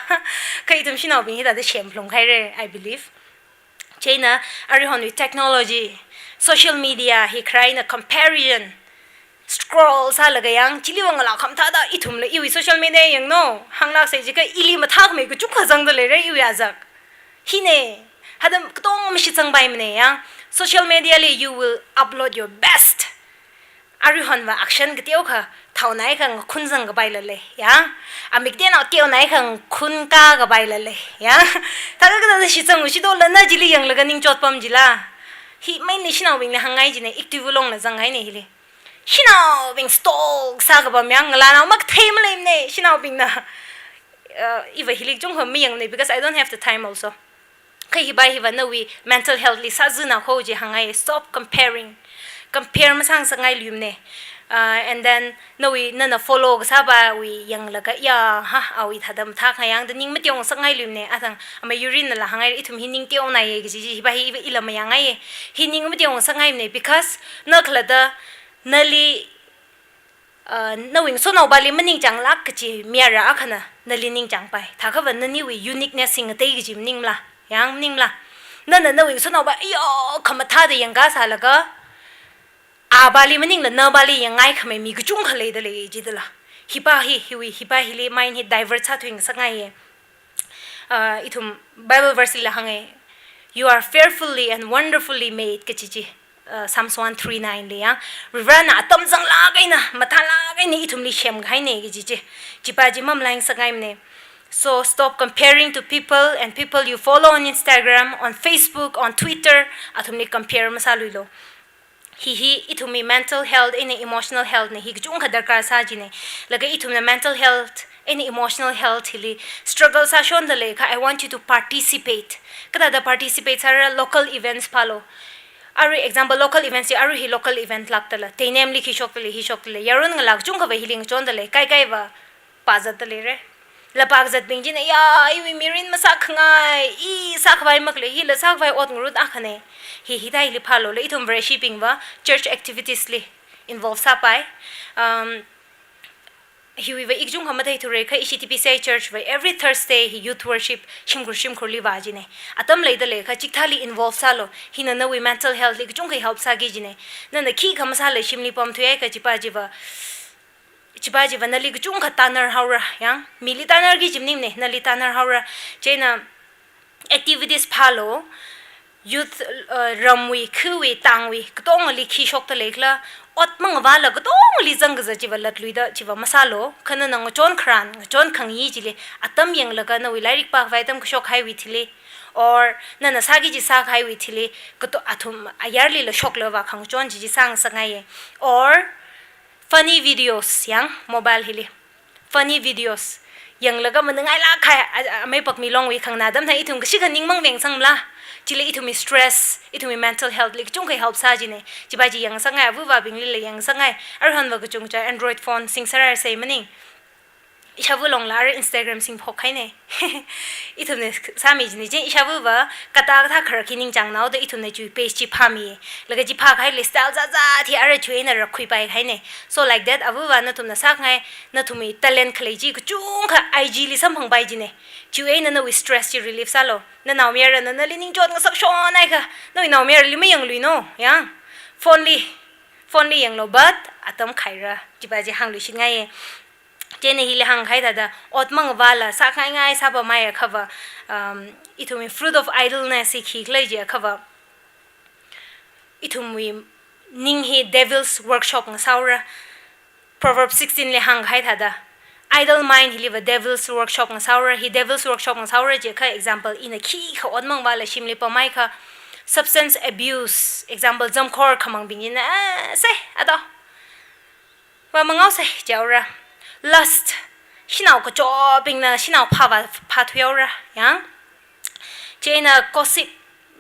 Kha ithum shanaobing hithāda shemphalung kahaira, I believe. Chieina, aruihonwui technology, social media hi kharaina comparison, scroll sālaga yang, chili vang ngalā khamathāda ithumla iwui social media yanglu, hānglāksei jiakha ili mathākhamei kachungkha zangda leira iwui azak. Hine, hada katong mashitsangpaimane, ya. Social media li you will upload your best. Aruihonva action kateokha, thaonaikha ngakhun zangkapaila lei, ya. Amik teonao teonaikha ngakhun kākapaila lei, ya. Thākha kathāda shitsanglu, shitokla na chili yanglaga ningchot pam chila. Hi mainly shanaobingli hāngngai chine, active longla zanghaine hili. Shanaobing stalk sākapam yang, ngalānao makathei maleimane, shanaobingna. Uh, iva hili kachungkha mayangmane, because I don't have the time also. Kha hipa hiva nawui mental health li sāzana kho chi hāngngai, stop comparing. Compare masāngasakngai luimane. Uh, and then nawui, nana follow kasāpawui yanglaga, ya, ha, awui thāda mathākahai yang da ning mateongasakngai luimane. Athang amei Yurinala hāngngai, ithum hi ning teonaiye kaji chi, hipa hi ila mayangngaiye. Hi ning mateongasakngaimane, because na khalatta nali, uh, nawui ngasotnaopali maningchānglāk kachi mayara akhana nali ningchāngpai. Thākhava naniwui uniqueness hi ngatei kaji maningmala? Yang maningmala? Nana nawui ngasotnaopa, iyo, khamathāda yangkasālaga, apali maningla napali yangngaikhamei mi kachungkha leida lei jidala. Hipa hi, hiwui, hipa hili mind hi divert sāthuingasakngaiye. Uh, ithum Bible verse lila hānge, "You are fearfully and wonderfully made," kachi chi. Uh, Psalms one three nine li ya. Varivarana atam zanglāk eina, mathālāk eina ithumli semkahaine kaji chi. Chipa chi mamalaingasakngaimane. So stop comparing to people and people you follow on Instagram, on Facebook, on Twitter. Athumli compare masāluilu. Hi hi ithumwui mental health eina emotional health na hi kachungkha darkar sā jine. Laga ithumna mental health eina emotional health hili struggle sāshonda leikha, I want you to participate. Kathāda participate sāra? Local events phālu. Arui example, local events hi, arui hi local event lākdala, teinemli khi shokdalei, hi shokdalei, yaron ngalā kachungkhava hili ngachondalei, kaikaiva pāzatda leira. Laga pāzatbing china, ya, iwui mirin masākhangai, i sākhavai makhalei, hila sākhavai ot ngarut akhane. Hi hithāli phālu, laga ithum Vareshibingva church activities li involve sāpai. Um, hiwuiva i kachungkha matheithura kha, ishi T B C I church va every Thursday hi youth worship shimkhur shimkhurli vā jine. Atam leida leikha chikathāli involve sālu, hina nawui mental health li kachungkha help sāki jine. Nana khikha masāla shimli pamthuihai kha chipa chiva, chipa chiva nali kachungkha tānar haora, yang, mili tānarki chi maningmane, nali tānar haora. Chieina activities phālu, youth, uh, ramwui, khawui, tangwui, katongali khi shokda leikhala, ot mangavāla katongali zangkazat chiva latluida chiva masālu, kha nana ngachon kharan, ngachon khangayi chili atam yanglaga nawui lairik pākhavai atam kashokhaiwui thili, or nana sāki kaji sākahaiwui thili, kato-, athum ayarlila shoklaga vākhangachon chi chi sāngasakngaiye. Or funny videos, yang, mobile hili funny videos yanglaga mangangailāk kahai, a, a, amei pakmi longwui khanganā atam thang ithum kashikha ningmang vengsangmala. Chili ithumwui stress, ithumwui mental health li kachungkha help sā jine. Chipa chi yangngasakngai, avāvabinglila yangngasakngai. Aruihonva kachungcha Android phone singsarar sei maning. Ishāvā longla arui Instagram singphok haine. Ithumna sāmi jine, chi ishāvāva kathā kathā kharar khi ningchānghaoda ithumna chiwui page chi phāmi. Laga chi phākahaili style zāzāt hi ara chiwui eina rakkhuipai kahaine. So like that, avāva nathumna sākhangai, nathumwui talent khalei chi kachungkha I G li samphangpai jine. Chiwui eina nawui stress chi relief sālu. Nanaomayarana nali ningchot ngasakshon haikha, nawui naomayarali mayangluino, yang. Phone li, phone li yanglu, but atam khaira. Chipa chi hāngluishitngaiye. Chieina hili hāngkahai thāda, ot mangavāla sākhangaingai sāpamhai akhava, um, ithumwui fruit of idleness hi khikhala jiakhava, ithumwui ning hi devil's workshop ngasāhaora. Proverbs sixteen li hāngkahai thāda, idle mind hiliva devil's workshop ngasāhaora. Hi devil's workshop ngasāhaora jiakha, example, ina khikha ot mangavāla shimli pamhaikha, substance abuse, example, zamkhor khamangbing china, ah, se, ato, vāmanghaose jihaora. Lust, shanao kachobingna shanao phāvā phāthuihaora, yang. Chieina gossip,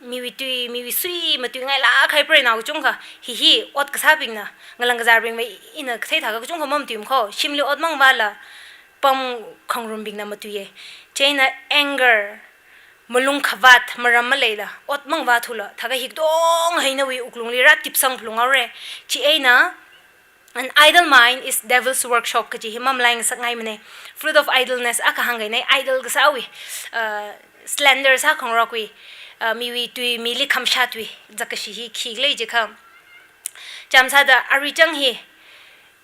miwui tui, miwui sui matuingailāk kahai preinao kachungkha, hi hi ot kasābingna, ngalang kazārbingva ina kathei thākha kachungkha mamatuimana kho, shimli ot mangavāla pamkhangarumbingna matuiye. Chieina anger, malung khavāt, maram maleila ot mangavāthula, thākha hi katonga hi nawui wuklungli rātipsang phalunghaora. Chieina, an idle mind is devil's workshop kaji hi mamalai ngasakngaimane. Fruit of idleness akha hāngkahaine, idle kasāwui, uh, slander sākhangarokwui, uh, miwui tui, mili khamsha tui zakkashi hi khikhala jiakha, chāmsāda arui chang hi,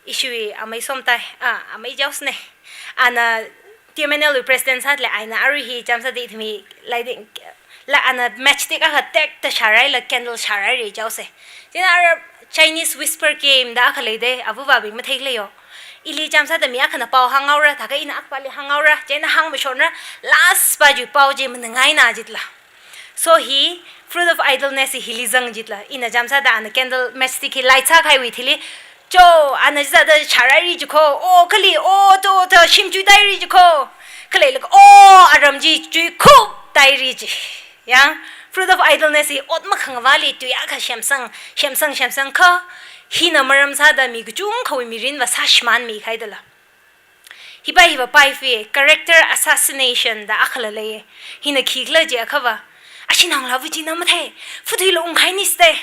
ishiwui amei Somtai, ah, amei Jaosne. Ana T M N L wui president sāda lei, ina arui hi chāmsāda ithumwui laiding, la ana matchstick akha tekta shāraila candle shāraira jihaose. Chieina ara Chinese whisper game da akha leide, avāvabing matheikhala yo. Ili chāmsāda mi akhana pao hānghaora, thākha ina akpali hānghaora, chieina hāngmashonra, last pa chiwui pao chi mangangaina jitla. So hi, fruit of idleness hi hili zang jitla. Ina chāmsāda ana candle matchstick hi light sākahaiwui thili, cho, ana chithāda shāraira jikho, o kali, o to, to, shim chuitaira jikho. Khaleilaga, o, aram chi chuikhup taira ji. Yang, fruit of idleness hi ot makhangavāli tui akha semsang, semsang, semsang kha, hina maram sāda mi kachungkhawui mirinva sāshimānmi kahaidala. Hipa hiva pai fi, character assassination da akhala lei. Hina khikhala jiakhava, ashinaongalāva china mathei, futhuila ungkhaini ste.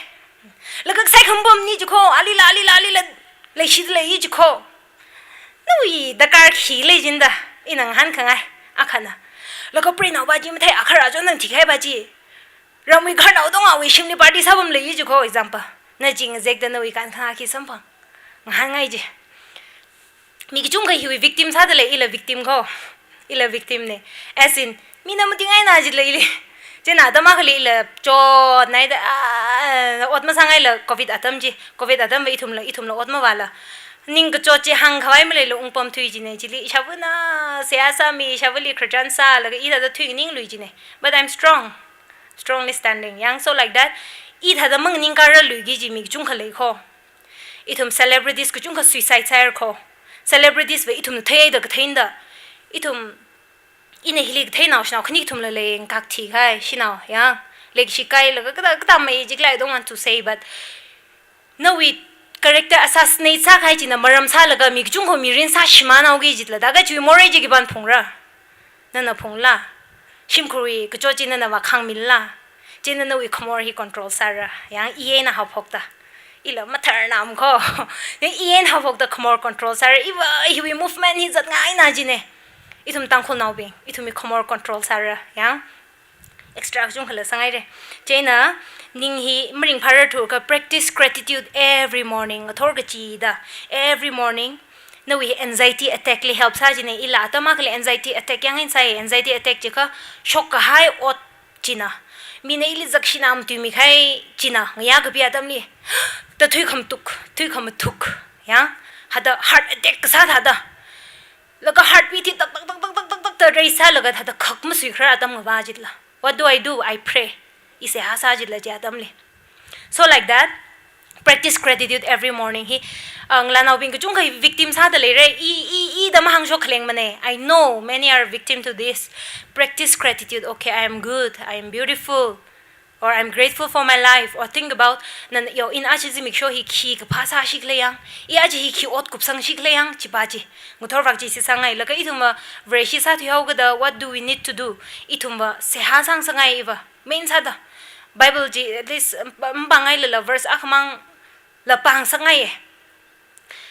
Laga saikhambomni jikho, alila, alila, alila leishida lei jikho. Nawui darkar khi lei jinda, ina ngahānkhangai, akhana. Laga preinaova chi mathei, akhara chonang thikahaiva chi. Ramwui khararnao tongawui shimli party sāpam lei jikho, example. Na chi ngazekda nawui kankhana khi samphang. Ngahānngai ji. Mi kachungkha hiwui victim sāda lei, ila victim kho. Ila victim ne. As in, mina matuingaina jitla ili. Chieina atam akhali ila chotnaida, ah, ot masāngaila covid atam chi. Covid atamva ithumla, ithumla ot mavāla. Ningkachot chi hāngkhavai maleila ungpamthui jine chili. Ishāvāna seihā sāmi, ishāvāli khararchan sālaga ithāda thuinganinglui jine. But I'm strong. Strongly standing. Yang, so like that, I thāda maningkāraluiki kaji mi kachungkha lei kho. Ithum celebrities kachungkha suicide sāhaira kho. Celebrities va ithumna theida katheinda. Ithum ina hili katheinao shanao khani kathumla leikak thikahai shanao, ya. Leikashi kailaga kathā kathā mei jikla, I don't want to say, but nawui character assassinate sākahai china maram sālaga mi kachungkha mirin sāshimānhaoki jila, da kachi morei chi khipāna phungra. Nana phungla. Shimkhurwui kachot chi nana vākhangmila. China nawui khamor hi control sāra. Yang i eina haophokta. Ila matharnam kho. Yang i eina haophokta khamor control sāra. Iva hiwui movement hi zatngaina jine. Ithum Tangkhulnaobing, ithumwui khamor control sāra. Yang extra kachungkhala sāngaire. China ning hi maringphārarthu kha practice gratitude every morning. Ngathor kachida, every morning. Nawui anxiety attack li help sā jine, ila atam akhali anxiety attack yang eina sāi, anxiety attack jikha shokkahai ot china. Mina ili zakshina matuimikahai china, ngayā kapi atamli. Da thui khamathuk, thui khamathuk. Yang, hada heart attack kasā thāda. Laga heartbeat hi tak, tak, tak, tak, tak, tak, tak, da raise sālaga thāda khak masuikharar atam ngavā jila. What do I do? I pray. I seihā sā jila chi atamli. So like that, practice gratitude every morning hi, uh, ngalānaobing kachungkha victim sāda leira, i, i, i da mahāngshok khalengmane. I know many are victim to this. Practice gratitude. Okay, I am good. I am beautiful. Or I'm grateful for my life. Or think about, nana yo, ina aja zimiksho hi khi kaphā sāshikhala yang. I aja hi khi ot kupsangshikhala yang, chipa chi. Ngathor vak chi shitsangailaga ithumva Vareshi sāthuihaokida, what do we need to do? Ithumva seihā sāngasakngai iva. Main sāda. Bible chi at least, um, mpāngngailala verse akhamangla pāngasakngaiye.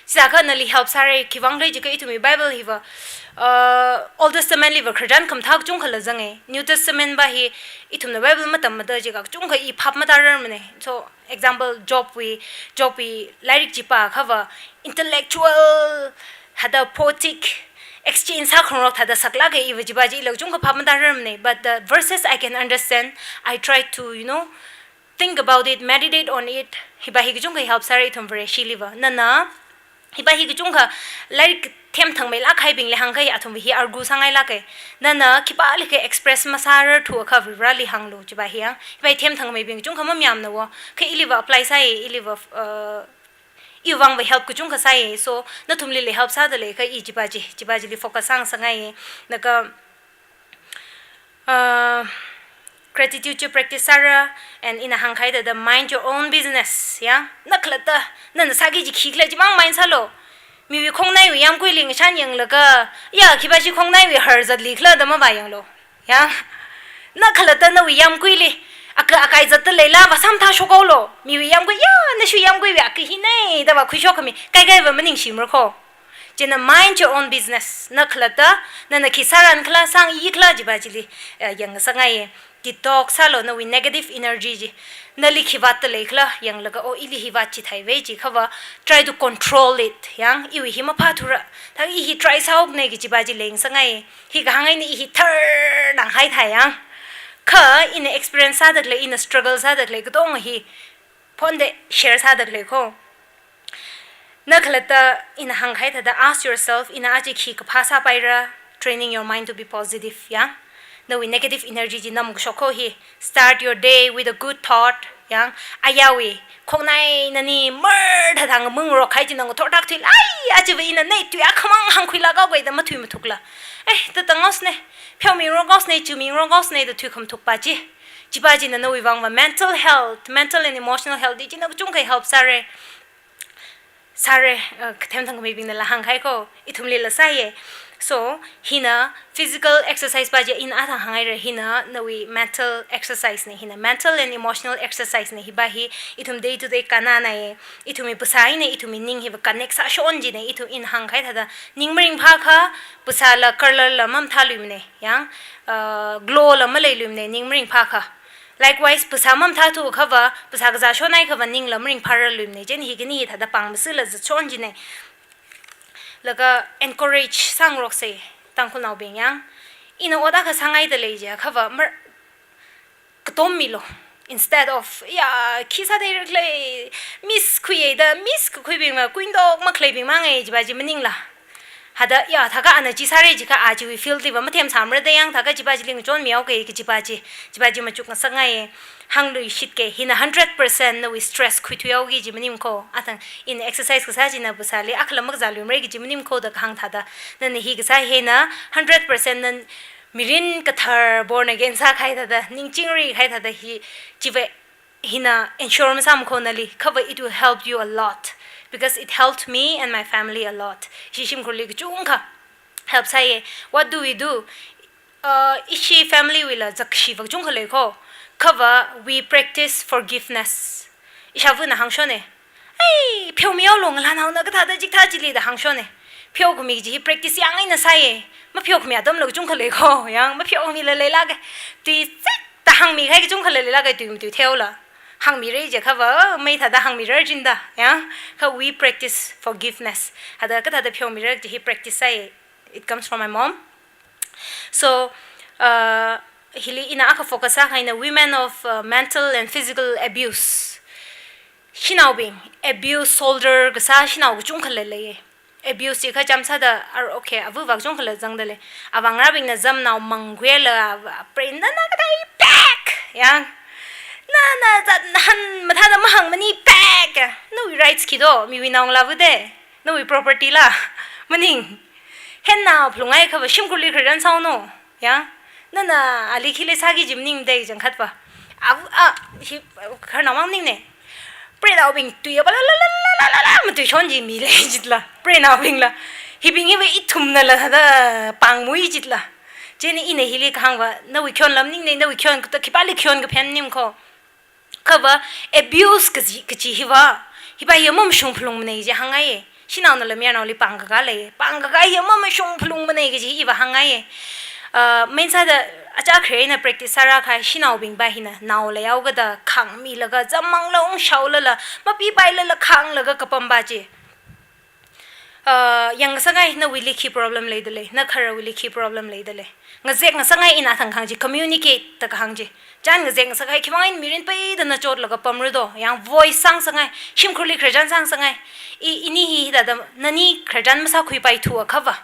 Sākha nali help sāra, khiwuivang khala jiakha ithumwui Bible hiva, uh, Old Testament liva khararchan khamathā kachungkhala zange. New Testament va hi ithumna Bible matammada jiakha kachungkha i phap matararmane. So, example, Jobwui, Jobwui lairik chi pākhava intellectual, hada poetic exchange sākhangarok thāda saklāka iva chipa chi ila kachungkha phap matararmane. But the verses I can understand, I try to, you know, think about it, meditate on it. Hipa hi kachungkha help sāra ithum Vareshiliva. Nana, hipa hi kachungkha lairik themthangmeilāk kahaibingli hāngkahai athumva hi argue sāngailāke. Nana khipālikha express masārarthu akha Vareli hānglu chipa hi yang. Hipa hi themthangmeibing kachungkha mamayāmana wo. Kha iliva apply sāi, iliva, uh, iwuivangva help kachungkha sāi. So, nathumlila help sāda leikha i chipa chi, chipa chili focus sāngasakngaiye. Laga, uh, gratitude chi practice sāra, and ina hāngkahai thāda mind your own business, ya. Na khalatta, nana sāki kaji khikhala chimang mind sālu. Miwui khongnaiwui yamkuili ngashan yanglaga, ya, khipa chi khongnaiwui har zatlikhala da mavāyanglu. Ya. Na khalatta nawui yamkuili, aka, akai zatta leila vāsamtha shokhaolu. Miwui yamkui, ya, nashiwui yamkuiwui aka hine da vākhuishok khami, kaikaiva maningshimara kho. China mind your own business. Na khalatta, nana khi sāran khala, sāngayi khala chipa chili, eh, yangngasakngaiye. Detox sālu nawui negative energy chi. Nali khi vātta leikhala yanglaga, oh, ili hi vāt chithaive jiakhava, try to control it. Yang, iwui hi maphāthura. Thākha i hi try sāhaokane kaji chipa chi leingasakngaiye. Hi kahāng eina i hi tharnang haithai yang. Kha ina experience sāda khalei, ina struggle sāda khalei katonga hi phonda share sāda khalei kho. Na khalatta ina hāngkahai thāda ask yourself, ina aja khi kaphā sāpaira, training your mind to be positive, ya. Nawui negative energy chi namkashok kho hi. Start your day with a good thought, ya. Ayāwui khongnai nani martha thang mungrok kahai chi nang thortak thuila, ai, ajava ina nei tui akhamang hāngkhuilāk haokei da mathui mathukla. Eh, tatang haosne, pheomingrok haosne, chumingrok haosne da thui khamathukpa chi. Chipa china nawui vangva mental health, mental and emotional health chi na kachungkha help sāra. Sāra, uh, kathemthangmeibingnala hāngkahai kho, ithumlila sāye. So, hina physical exercise pa chi ina athang hāngngaira, hina nawui mental exercise ne, hina mental and emotional exercise ne, hipa hi ithum day to day kannanaiye, ithumwui phasā eina ithumwui ning hiva connect sāshon jine, ithum ina hāngkahai thāda, ning maringphākha, phasāla, color la mamathāluimane, yang, uh, glow la maleiluimane, ning maringphākha. Likewise, phasā mamathāthu akhava, phasā kazā shonhaiakhava ningla maringphārarluimane, chieina hi khani hi thāda pāng masila zatshon jine. Laga encourage sāngarokse, Tangkhulnaobing yang. Ina ot akha sāngaida lei jiakhava, mar-, katom milu. Instead of, ya, khi sātheira khala, miss khuiye da, miss kakhuibingva, kuindok makhaleibing mangai chipa chi maningla. Hithāda, ya, thākha ana chi sāra jiakha a chiwui field liva mathemsāmara da yang, thākha chipa chili ngachonmihaoke kajipa chi, chipa chi machukngasakngai. Hāngluishitke, hina hundred percent nawui stress khuithuihaoki kaji maningmana ko. Athang ina exercise kasā china phasāli akhala makazāluimara kaji maningmana ko da kahāng thāda. Nana hi kasā hina hundred percent na mirin kathar born again sākahai thāda, ningchingri kahai thāda hi, chiva hina ensure masāmana ko nali, kha va it will help you a lot, because it helped me and my family a lot. Ishi shimkhurli kachungkha help sāya. What do we do? Uh, ishi family wuila zakshiva kachungkha lei ko. Kha va we practice forgiveness. Ishāvana hāngshona. Ei, pheomihaolu ngalānaona kathāda chikathā chili da hāngshona. Pheokhami kaji hi practice yāng eina sāya. Mapheokhami atamla kachungkha lei ko, yang mapheokhamila leilāka. Tui zek da hāngmikahai kachungkhala leilāka, tui matui theola. Hāngmira jiakha va, mei thāda hāngmira jida, yang. Kha we practice forgiveness. Hithāda kathāda pheomira kaji hi practice sāya. It comes from my mom. So, uh, hili ina akha focus sākahaina women of, uh, mental and physical abuse. Shanaobing, abuse, solder kasā shanao kachungkhala leiya. Abuse chi kha chāmsāda, ar, okay, avava kachungkhala zangda lei. Avāngarābingna zamnao mangkhuilaga, prei nana kathāda pak, yang. Nana zat han mathāda mahāngmana pak. Nawui rights khi do, miwui naongalāva da. Nawui property la, maning. Hina phalunghaiakha va shimkhurli khararchan sāhaono, yang. Nana ali khi leisāki kaji maningmana da kachangkhat va. A, a, hi, khararnao maningmana. Preinaobing tui apa la la la la la la la, matuishon chi mi lei jitla. Preinaobingla. Hibing hiva ithumnala thāda pāngmui jitla. Chieina ina hili kahāng va, nawui khayonla maningmana, nawui khayon kathā khipāli khayon kaphen maningmana ko. Kha va abuse kaji, kaji hiva, hiva hi mamashung phalungmana kaji hāngngaiya. Shanaonala mayarnaoli pāngkakā lei. Pāngkakā hi mamashung phalungmana kaji hiva hāngngaiya. Uh, main sāda achā khare eina practice sārākahai shanaobingva hina nao leihaokada khāngmilaga, zammangla ungshaolala, mapipailala khānglaga kapamva chi. Uh, yangngasakngai nawuili khi problem leida lei, na kharawuili khi problem leida lei. Ngazekngasakngai ina athang kahāng chi, communicate da kahāng chi. Chān ngazekngasakhai, khiwuivang eina mirin peida na chotlaga pamra do, yang voice sāngasakngai, shimkhurli khararchan sāngasakngai. I, ini hi hithāda, nani khararchan masākhuipaithuakha va.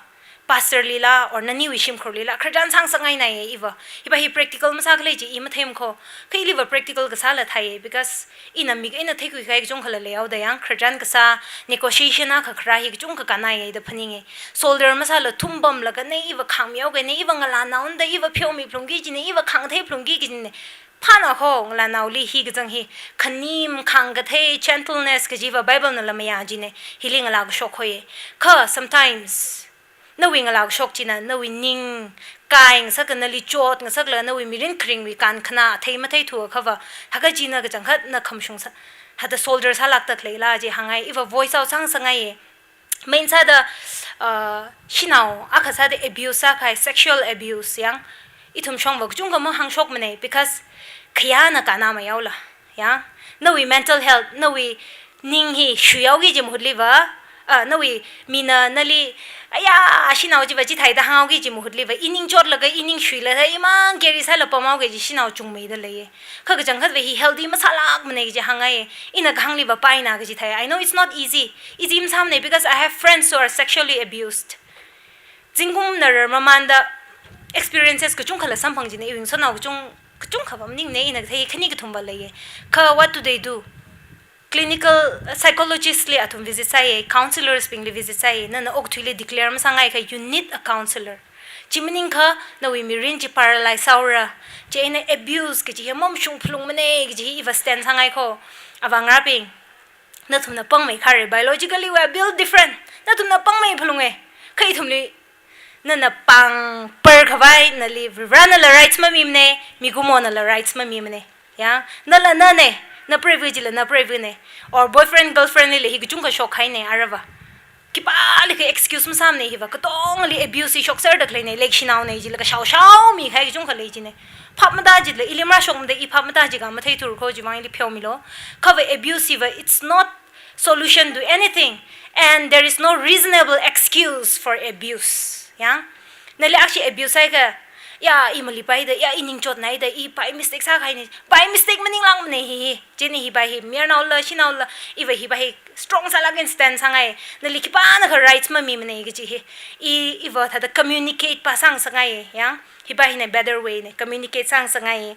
Pastor lila, or naniwui shimkhurlila, khararchan sāngasakngainaiya iva. Hiva hi practical masākhala chi i matheimana ko. Kha iliva practical kasāla theiya, because ina mik eina theikhuikahai kachungkhala leihaoda yang, khararchan kasā, negotiation akha kharā hi kachungkha kannaiya da phaninga. Solder masāla thumpamlaga na iva khāngmihaoka, na iva ngalānaona da, iva pheomi phalungki kajina, iva khāngthei phalungki kajina. Phāna ko, ngalānaoli hi kachang hi, khanim, khāngkathei, gentleness kajiva Bible nala mayā jina, hili ngalā kashok hoiya. Kha sometimes, nawui ngalā kashok china, nawui ning, kaingasaka nali chotngasakla, nawui mirin kharingwui kankhanā, thei matheithuakha va, haka china kachangkhat na khamashung sā, hithāda solder sālākda khaleila chi hāngngai, iva voice out sāngasakngaiya. Main sāda, uh, shanao, akha sāda abuse sākahai, sexual abuse yang, ithum shongva kachungkha mahāngshokmana, because khayāna kannā mayaola. Ya, nawui mental health, nawui ning hi shuihaoki kaji mahutliva, ah, nawui mina nali, aya, shanao chiva chithāda hānghaoki kaji mahutliva, i ning chotlaga, i ning shuilaga, imang carry sālaga pamhaoki kaji shanao chungmeida leiya. Kha kachangkhatva hi healthy masālākmana kaji hāngngai, ina kahāngliva paina kaji thei. I know it's not easy. Easy masāmana because I have friends who are sexually abused. Zingkumna rarmamanda experiences kachungkhala samphang jina, iwui ngasotnao kachung, kachungkhava maningmana, ina kathei khani kathumva leiya. Kha what do they do? Clinical, uh, psychologist li athum visit sāya, counselors bingli visit sāya, nana okathuili declare masāngaikha, you need a counselor. Chi maningakha, nawui mirin chi paralyze sāhaora. Chieina abuse kaji hi mamashung phalungmana kaji hi iva stand sāngai ko. Avāngarābing, nathumna pāngmei khare, biologically we are built different. Nathumna pāngmei phalunga. Kha ithumli, nana pāngpar khavai nali Varivarānala rights mamimana, mikumonala rights mamimana. Ya, nala nana, na preiva chila na preivana. Or boyfriend, girlfriend lila hi kachungkha shokhaina aruiva. Khipālikha excuse masāmana hiva, katongali abuse hi shokserda khaleina, leishinaona jila kashao shaomikahai kachungkha lei jina. Phap matā jila, ili marāshokmada i phap matā jiakha matheithura ko, chiwuivang ili pheomilu. Khava abuse hiva, it's not solution to anything, and there is no reasonable excuse for abuse. Ya? Nali akhashi abuse sāhaiakha, ya, i malipaida, ya, i ningchotnaida, i by mistake sākahaina, by mistake maningla ne hi hi. Chieina hiva hi, mayarnaola, shanaola, iva hiva hi strong sālaga stand sāngai. Nali khipānakha rights mamimanei kaji hi. I, iva thāda communicate pa sāngasakngai, yang. Hiva hina better way ne, communicate sāngasakngai.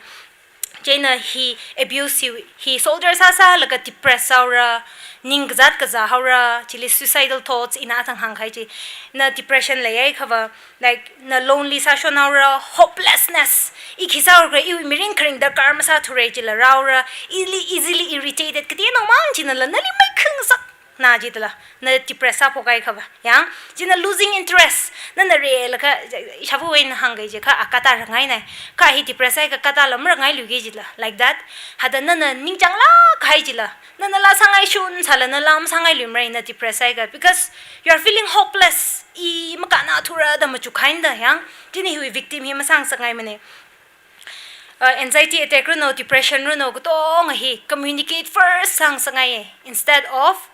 Chieina hi abuse hi, hi soldier sāsālaga depress sāhaora, ning kazāt kazā haora, chili suicidal thoughts ina athang hāngkahai chi. Na depression leiakha va, like, na lonely sāshon haora, hopelessness. I khi sāhaokhala, iwui mirin kharing darkar masāthura jila rāhaora, easily, easily irritated, kateonao mang chinala nali maikhung sak na jidala, na depress sāphokakha va. Yang, china losing interest, nana rālaga, shabu wui eina hāngkahai chi kha akata rangai nai. Kha hi depress sāakha katala marangailuiki jila, like that. Hithāda nana ningchānglāk kahai jila, nanala sāngaishun sāla nala masāngailuimarei na depress sāakha, because you are feeling hopeless. I makānna thura da machuk kahaina da, yang. Chieina hiwui victim hi masāngasakngaimanei. Uh, anxiety attack runo, depression runo, katonga hi communicate first sāngasakngai, instead of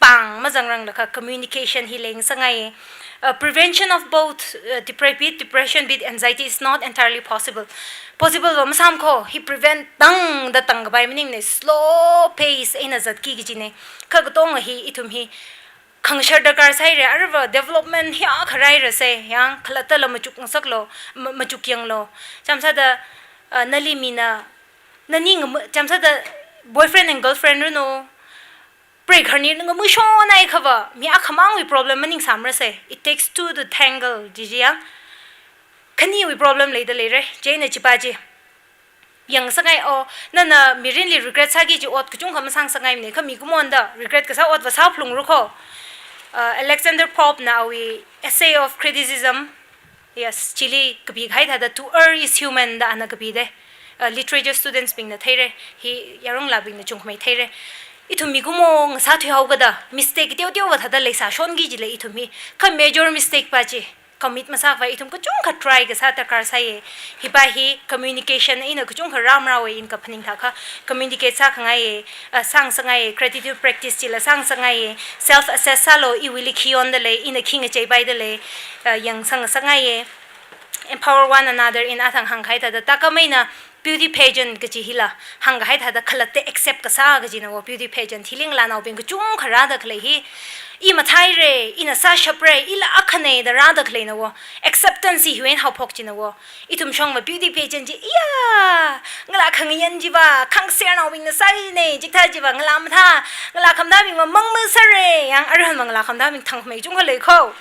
pāng mazangranglakha communication hi leingasakngai. Uh, prevention of both, uh, depre-, be it depression, be it anxiety is not entirely possible. Possible va masāmkho, hi prevent tangda tangkapai maningne, slow pace eina zatki kajine. Kha katonga hi ithum hi khangashar darkar sāhaire, aruiva development hiyākha rāhairasei, yang khalattala machuk ngasaklo, ma-, machuk yanglo. Chāmsāda, uh, nali mina, nani ngam-, chāmsāda boyfriend and girlfriend runo, preigahar ni ngamashonakha va, mi akhamangwui problem maningsāmarasei. It takes two to tangle, jiji yang. Khaniwui problem leida leire, chieina chiva chi yangngasakngai, o, nana mirinli regret sāki kaji ot kachungkha masāngasakngaimane, kha mikumona da regret kasā ot va sāphalungra kho. Uh, Alexander Pope na awui Essay of Criticism, yes, chili kapikahai thāda To Err is Human da ana kapide. Uh, literature students bingna theire, hi yaronlabingna chungkhamei theire. Ithum mikumo ngasāthuihaokida, mistake teoteo va thāda leisāshonki jilei ithum hi. Kha major mistake pa chi commit masākhavai ithum kachungkha try kasā darkar sāye. Hiva hi communication eina kachungkha rāmarāowe ina kaphaning thākha, communicate sākhangaiye, ah, sāngasakngaiye, gratitude practice chila sāngasakngaiye, self assess sālo, iwuili khi yonda lei, ina khi ngacheipaida lei, ah, yangsang ngasakngaiye. Empower one another ina athang hāngkahai thāda, thākhameina beauty pageant kaji hila hāngkahai thāda khalatta accept kasā kajina wo, beauty pageant hili ngalānaobing kachungkha rāda khalei hi. I matheire, ina sāshapre, ila akhane da rāda khaleina wo. Acceptance hiwui eina haophok jina wo. Ithum shongva beauty pageant chi, iya, ngalā khangayan chiva, khangasernaobingna sāine, chikathā chiva, ngalā mathā, ngalā khamathabingva mangmasāre, yang arhanva ngalā khamathabing thangkhamei chungkha lei kho.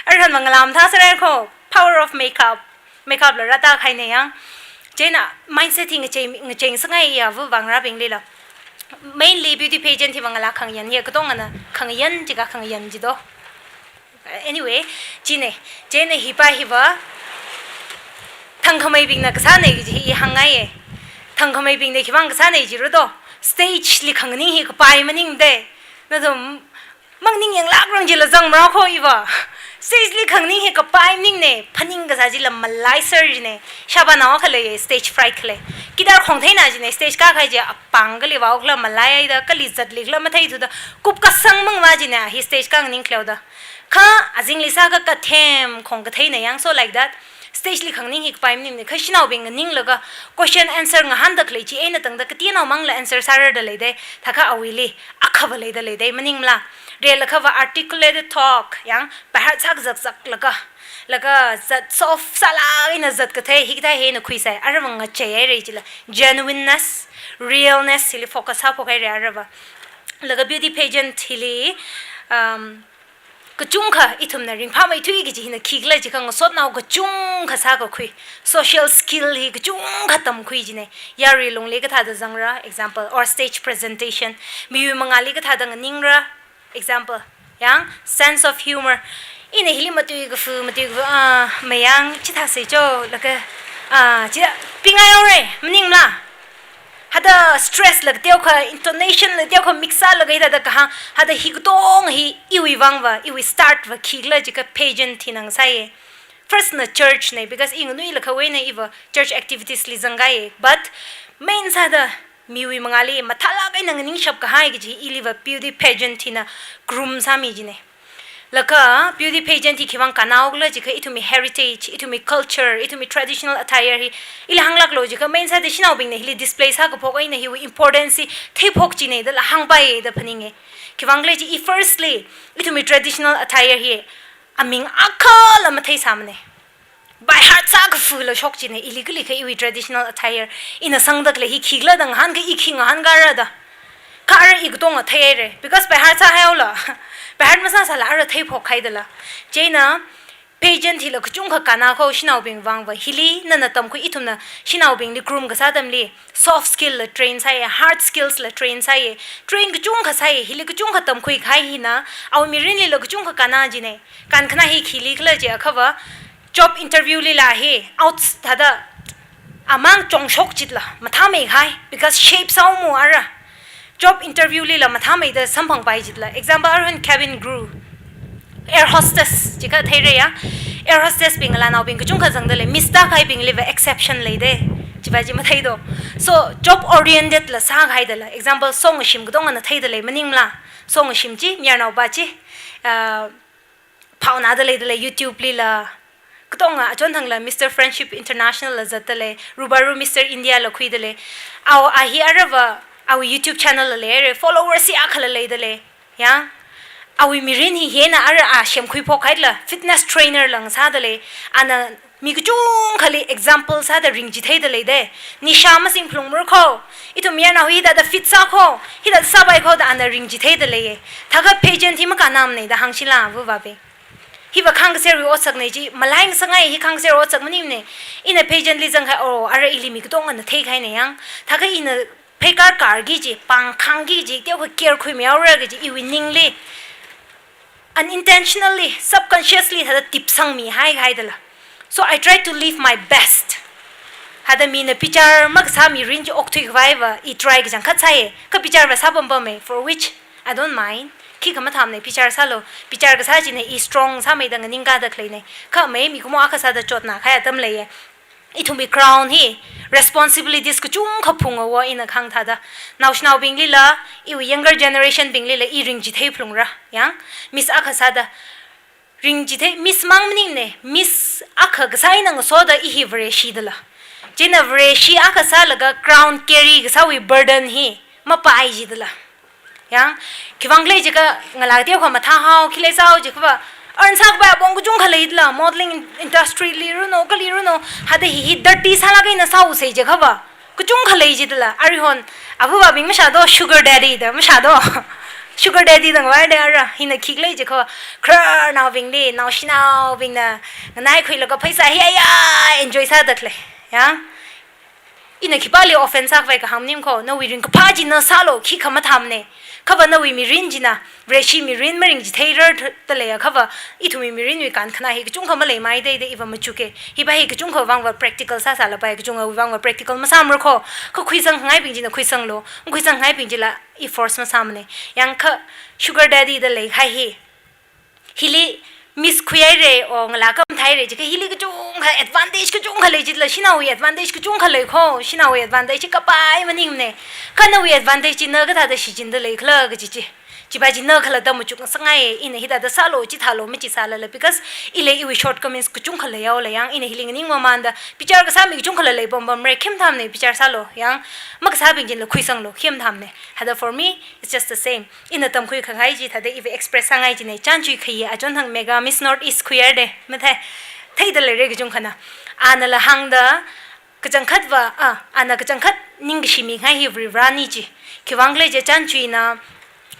Arhanva ngalā mathā sāre kho. Power of makeup. Makeup la rāda kahaine yang. Chieina mindset hi ngachei, ngachei ngasakngai ya vu vangrābinglila. Mainly beauty pageant hiva ngalā khangayan hi katongana khangayan jiakha khangayan jido. Anyway, chine, chieina hiva hiva thangkhameibingna kasāne kaji hi i hāngngaiye. Thangkhameibingna khivang kasāne jirudo. Stage li khanganing hi kapai maningde. Nathum mangning yanglākrang jila zangmara kho iva. Stage li khanganing hi kapai maningne, phaning kasā chila malaiser jine. Shaba nao khalei stage fright khalei. Kidar khongtheina jine, stage kākahai chi apāng kali vao khala malaiaida, kali zatli khala matheithuda, kupkasang mangva jine, hi stage khanganing khaleoda. Kha azingli sākha kathem khong katheina yang, so like that. Stage li khanganing hi kapai maningne, kha shanaobing nganinglaga question answer ngahānda khalei chi eina tangda kateonaomangla answer sārarda leide, thākha awuili akhava leida leide, maningmala? Relakhava articulated talk, yang, baihat sākazakzaklaga, laga zat soft sālāk eina zat kathei, hikathā hi eina khuisai, arava ngacheihaire chila. Genuineness, realness, hili focus sāphokhaire arava. Laga beauty pageant hili, um, kachungkha ithumna ringphāmeithui kaji hina khikhala jiakha ngasotnao kachungkha sākakhui. Social skill hi kachungkha tamkhui jine. Yarui lungli kathāda zangra, example, or stage presentation. Miwui mangāli kathāda nganingra, example. Yang, sense of humor. Ina hili matui kafu, matui kafu, ah, mayang, chithāsei cho, laga, ah, chithā, pingaihaore, maningmala? Hithāda stress la kateokha, intonation la kateokha, mix sālaga hithāda kahāng, hithāda hi katong hi iwui vangva, iwui start va khikhala jiakha pageant hina ngasāye. First na church ne, because i nganuilakhawui eina iva church activities li zangkahaiye. But main sāda miwui mangāli mathālāk eina nganingshap kahai kaji iliva beauty pageant hina groom sāmi jine. Laga beauty pageant hi khivang kannao khala jiakha ithumwui heritage, ithumwui culture, ithumwui traditional attire hi ili hānglāklu jiakha main sāda shanaobingna hili display sākaphok eina hiwui importance hi theiphok china dala hāngpai da phaninga. Khivang khala jiakha firstly, ithumwui traditional attire hi aming akhala matheisāmana. By heart sākaphula shok china, ili kalikha iwui traditional attire ina sangda khalei hi khikhala da ngahānkha i khi ngahānka ra da. Kha ara i katonga theihaira, because by heart sāhaihaola. By heart masāsāla ara theiphok haidala. Chieina pageant hila kachungkha kannakho shanaobing vangva. Hili nana tamkhui ithumna shanaobingli groom kasā atamli soft skill la train sāya, hard skills la train sāya, train kachungkha sāya, hili kachungkha tamkhui kahai hina awui mirinlila kachungkha kanna jina. Kankhanā hi khili khala jiakhava, job interview lila hi out thāda amang chongshok chitla mathāmei kahai, because shape sāomu ara. Job interview lila mathāmeida samphangpai chitla. Example, arhon cabin crew, air hostess jiakha theira ya. Air hostess bing ngalānaobing kachungkha zangda lei, Miss tākahaibingliva exception leida. Chiva chi matheido. So job oriented la sākahaidala. Example, song ngashim katongana theida lei maningla. Song ngashim chi, mayarnaopa chi, ah, phaonada leidala YouTube lila. Katonga achon thangla Mister Friendship International la zatda lei, Rubaru Mister India la khuida lei. Awui a hi arava awui YouTube channel la leira, followers hi akhala leida lei. Ya. Awui mirin hi hina ara a semkhuiphok haila, fitness trainer la ngasāda lei. Ana mi kachungkhali example sāda ringchitheida leida. Nisha masing phalungmara kho. Ithum mayarnao hi hithāda fit sākho, hithāda sāpai kho da ana ringchitheida leiya. Thākha pageant hi makannamana da hāngshila, avāva̱bing. Hiva khangkaserwui otsakna chi, malai ngasangai hi khangkaser otsak maningmana. Ina pageant li zangkahai, oh, ara ili mi katongana theikahaina yang. Thākha ina pheikar karki kaji, pāng khangki kaji, teokha care khuimihaora kaji iwui ningli unintentionally, subconsciously thāda tipsangmihai kahaidala. So I try to live my best. Thāda mina bichar makasā mirin chi okthuikhavaiva i try kachangkhat sāya. Kha bicharva sāpampamma, for which I don't mind. Khikha mathāmana, bichar sālu. Bichar kasā china i strong sāmeida nganingkada khaleina. Kha mei mikumo akha sāda chotna kahai atam leiya. Ithumwui crown hi responsibilities kachungkha phunghaowa ina kahāng thāda. Naoshinaobinglila, iwui younger generation binglila i ringchithei phalungra. Yang, Miss akha sāda ringchithei, Miss mang maningmana, Miss akha kasā eina ngasoda i hi Vareshi dala. Chieina Vareshi akha sālaga crown carry kasāwui burden hi mapai jidala. Yang, khivang khala jiakha ngalā teokha mathāhao, khi leisāhao jiakhava, earn sākapai apong kachungkha leidala, modeling industry li runo, kali runo, thāda hi hi dirty sālaga ina sāhaosa jiakhava, kachungkha lei jidala, arihon, avāva̱bing mashādo, sugar daddy da mashādo. Sugar daddy da ngavai da ara, hina khikhala jiakhava, khararnaobingli, naoshinaobingna, nganaikhuilaga pheisā hi aya, enjoy sāda khalei. Yang, ina khipāli offense sākhavai kahāng maningkho, nawui ringkaphā chi na sālu, khikha mathāmana. Khava nawui mirin china, Vareshi mirin maringchitheirarda leiakhava, ithumwui mirinwui kankhanā hi kachungkha maleimeida da iva machuka. Hiva hi kachungkha vangva practical sāsālapai, kachungkhawui vangva practical masāmara kho. Kha khuisangngaibing china khuisanglu, khuisangngaibing chila i force masāmana. Yang kha sugar daddy da leikahai hi. Hili Miss khuihaira, o ngalā kamathāhaira jiakha hili kachungkha advantage kachungkha lei jidala, shanaowui advantage kachungkha lei kho, shanaowui advantage chi kapai maningmana. Kha nawui advantage chi na kathāda shichinda leikhala kaji chi. Chiva chi na khalatta machuk ngasangai, ina hithāda sālu, chithālu, machi sālala, because ila iwui shortcomings kachungkha leihaola yang, ina hili nganingmamanda, bichar kasā mi kachungkhala leipampamra, khi mathāmana, bichar sālu, yang, makasābing chila khuisanglu, khi mathāmana. Thāda for me, it's just the same. Ina tamkhui khangai chi thāda iva express sāngai china, chānchui khayi achon thang mega Miss North East khuihaira da, mathei, theida leira kachungkhana. Anala hāngda, kachangkhatva, a, ana kachangkhat ningkashi mingai hi Varivarāna chi. Khivang khala jiakha chānchuina,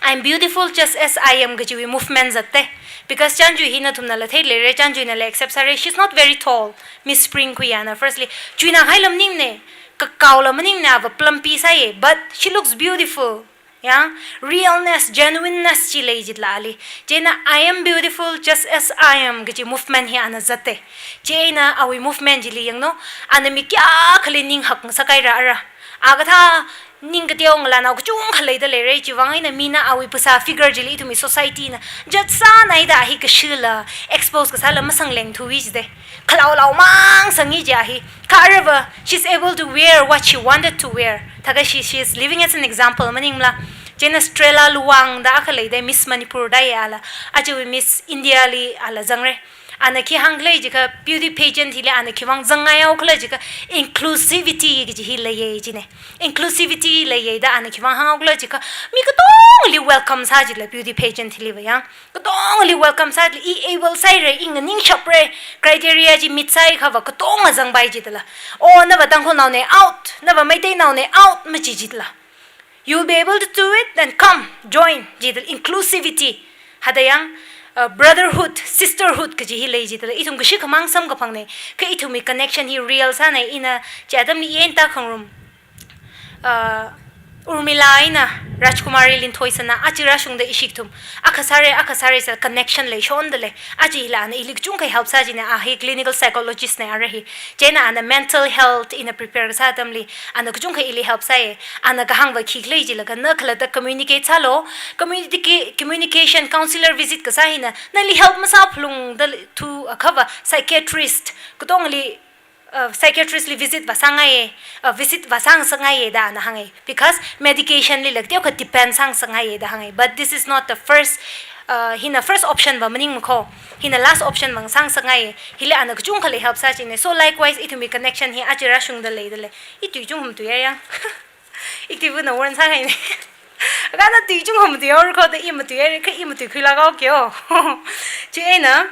"I'm beautiful just as I am" kajiwui movement zatta. Because chānchui hi nathumnala theileira, chānchuinala accept sāra, she's not very tall. Miss Spring khuiya ana, firstly. Chuina kahaila maningmana, kakaola maningmana, ava plumpy sāya, but she looks beautiful. Yang, realness, genuineness chi lei jidala ali. Chieina, "I am beautiful just as I am" kaji movement hi ana zatta. Chieina, awui movement chili yanglu, ana mi kayākhali ninghak ngasakhaira ara. A kathā ning kateo ngalānao kachungkha leida leira, chivang eina mina awui phasā figure chili ithumwui society na jat sānaida hi kashila, expose kasāla masanglengthuwui jida. Khalaolao mang sangi jiakha hi. Kha arava, she's able to wear what she wanted to wear. Thākha she, she is living as an example maningmala. Chieina Strella Luwang da akha leida Miss Manipur da ya ala. Aja Miss India li ala zangra. Ana khi hāngkhala jiakha beauty pageant hili ana khiwuivang zangngai haokhala jiakha inclusivity kaji hi leiya jina. Inclusivity leiya da ana khiwuivang hānghaokhala jiakha mi katongli welcome sā jila beauty pageant hiliva yang. Katongli welcome sā jila i able sāhaira, i nganingshapra, criteria chi meet sāhaiakhava katonga zangpai jidala. Oh, nava Tangkhulnaona out, nava Meiteinaona out maji jidala. You'll be able to do it, then come, join, jidala inclusivity. Hada yang, uh, brotherhood, sisterhood kaji hi lei jidala. Ithum kashi khamang samkaphangna, kha ithumwui connection hi real sāna. Ina chi atamli i eina tākhangarum, uh, Urmila eina Rajkumari Linthoisana, aja rāshungda ishi kathum akha sāra, akha sāra sā connection leishonda lei. Aja hila ana ili kachungkha help sā jina, a hi clinical psychologist na ara hi. Chieina ana mental health ina prepare kasā atamli ana kachungkha ili help sāya. Ana kahāngva khikhala jilaga na khalatta communicate sālu. Communica-, communication counselor visit kasā hina nali help masāphalungda thuakhava psychiatrist katongli, uh, psychiatrist li visit vāsāngaiya, uh, visit vāsāngasakngaiya da ana hānga. Because medication lila kateokha depend sāngasakngaiya da hānga. But this is not the first, uh, hina first option va maningmakho. Hina last option va sāngasakngaiya. Hili ana kachungkha lei help sā jina. So likewise, ithumwui connection hi aja rāshungda leida lei. I tui kachungkha matuiya yang. Iktui vuna warn sāhaina. Akha na tui kachungkha matuihaora kho da i matuihaira, kha i matuikhuilāk haokeo. Chieina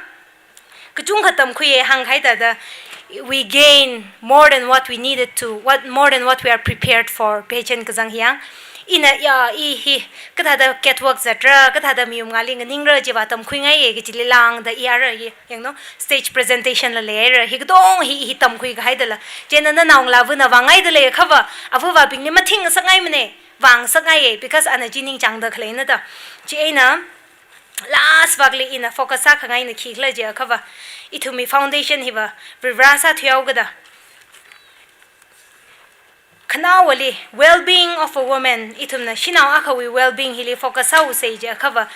kachungkha tamkhuiya hāngkahai thāda, we gain more than what we needed to, what, more than what we are prepared for. Pageant kazang hi yang. Ina ya, i hi kathāda catwalk zatra, kathāda mi mangāli nganingra chiva tamkhuingaiya kajili lāngda i ara hi, yangno, stage presentation la leira, hi katong hi, hi tamkhuikahaidala. Chieina nanaongalāvana vāngaida leiakhava, avāvabingli mathingngasakngaimana, vāngasakngaiya, because ana chi ningchāngda khaleina da. Chieina last vakli ina focus sākhangaina khikhala jiakhava, ithumwui foundation hiva Varivara sāthuihaokada. Khanaowali, well-being of a woman, ithumna shanao akhawui well-being hili focus sāusei jiakhava,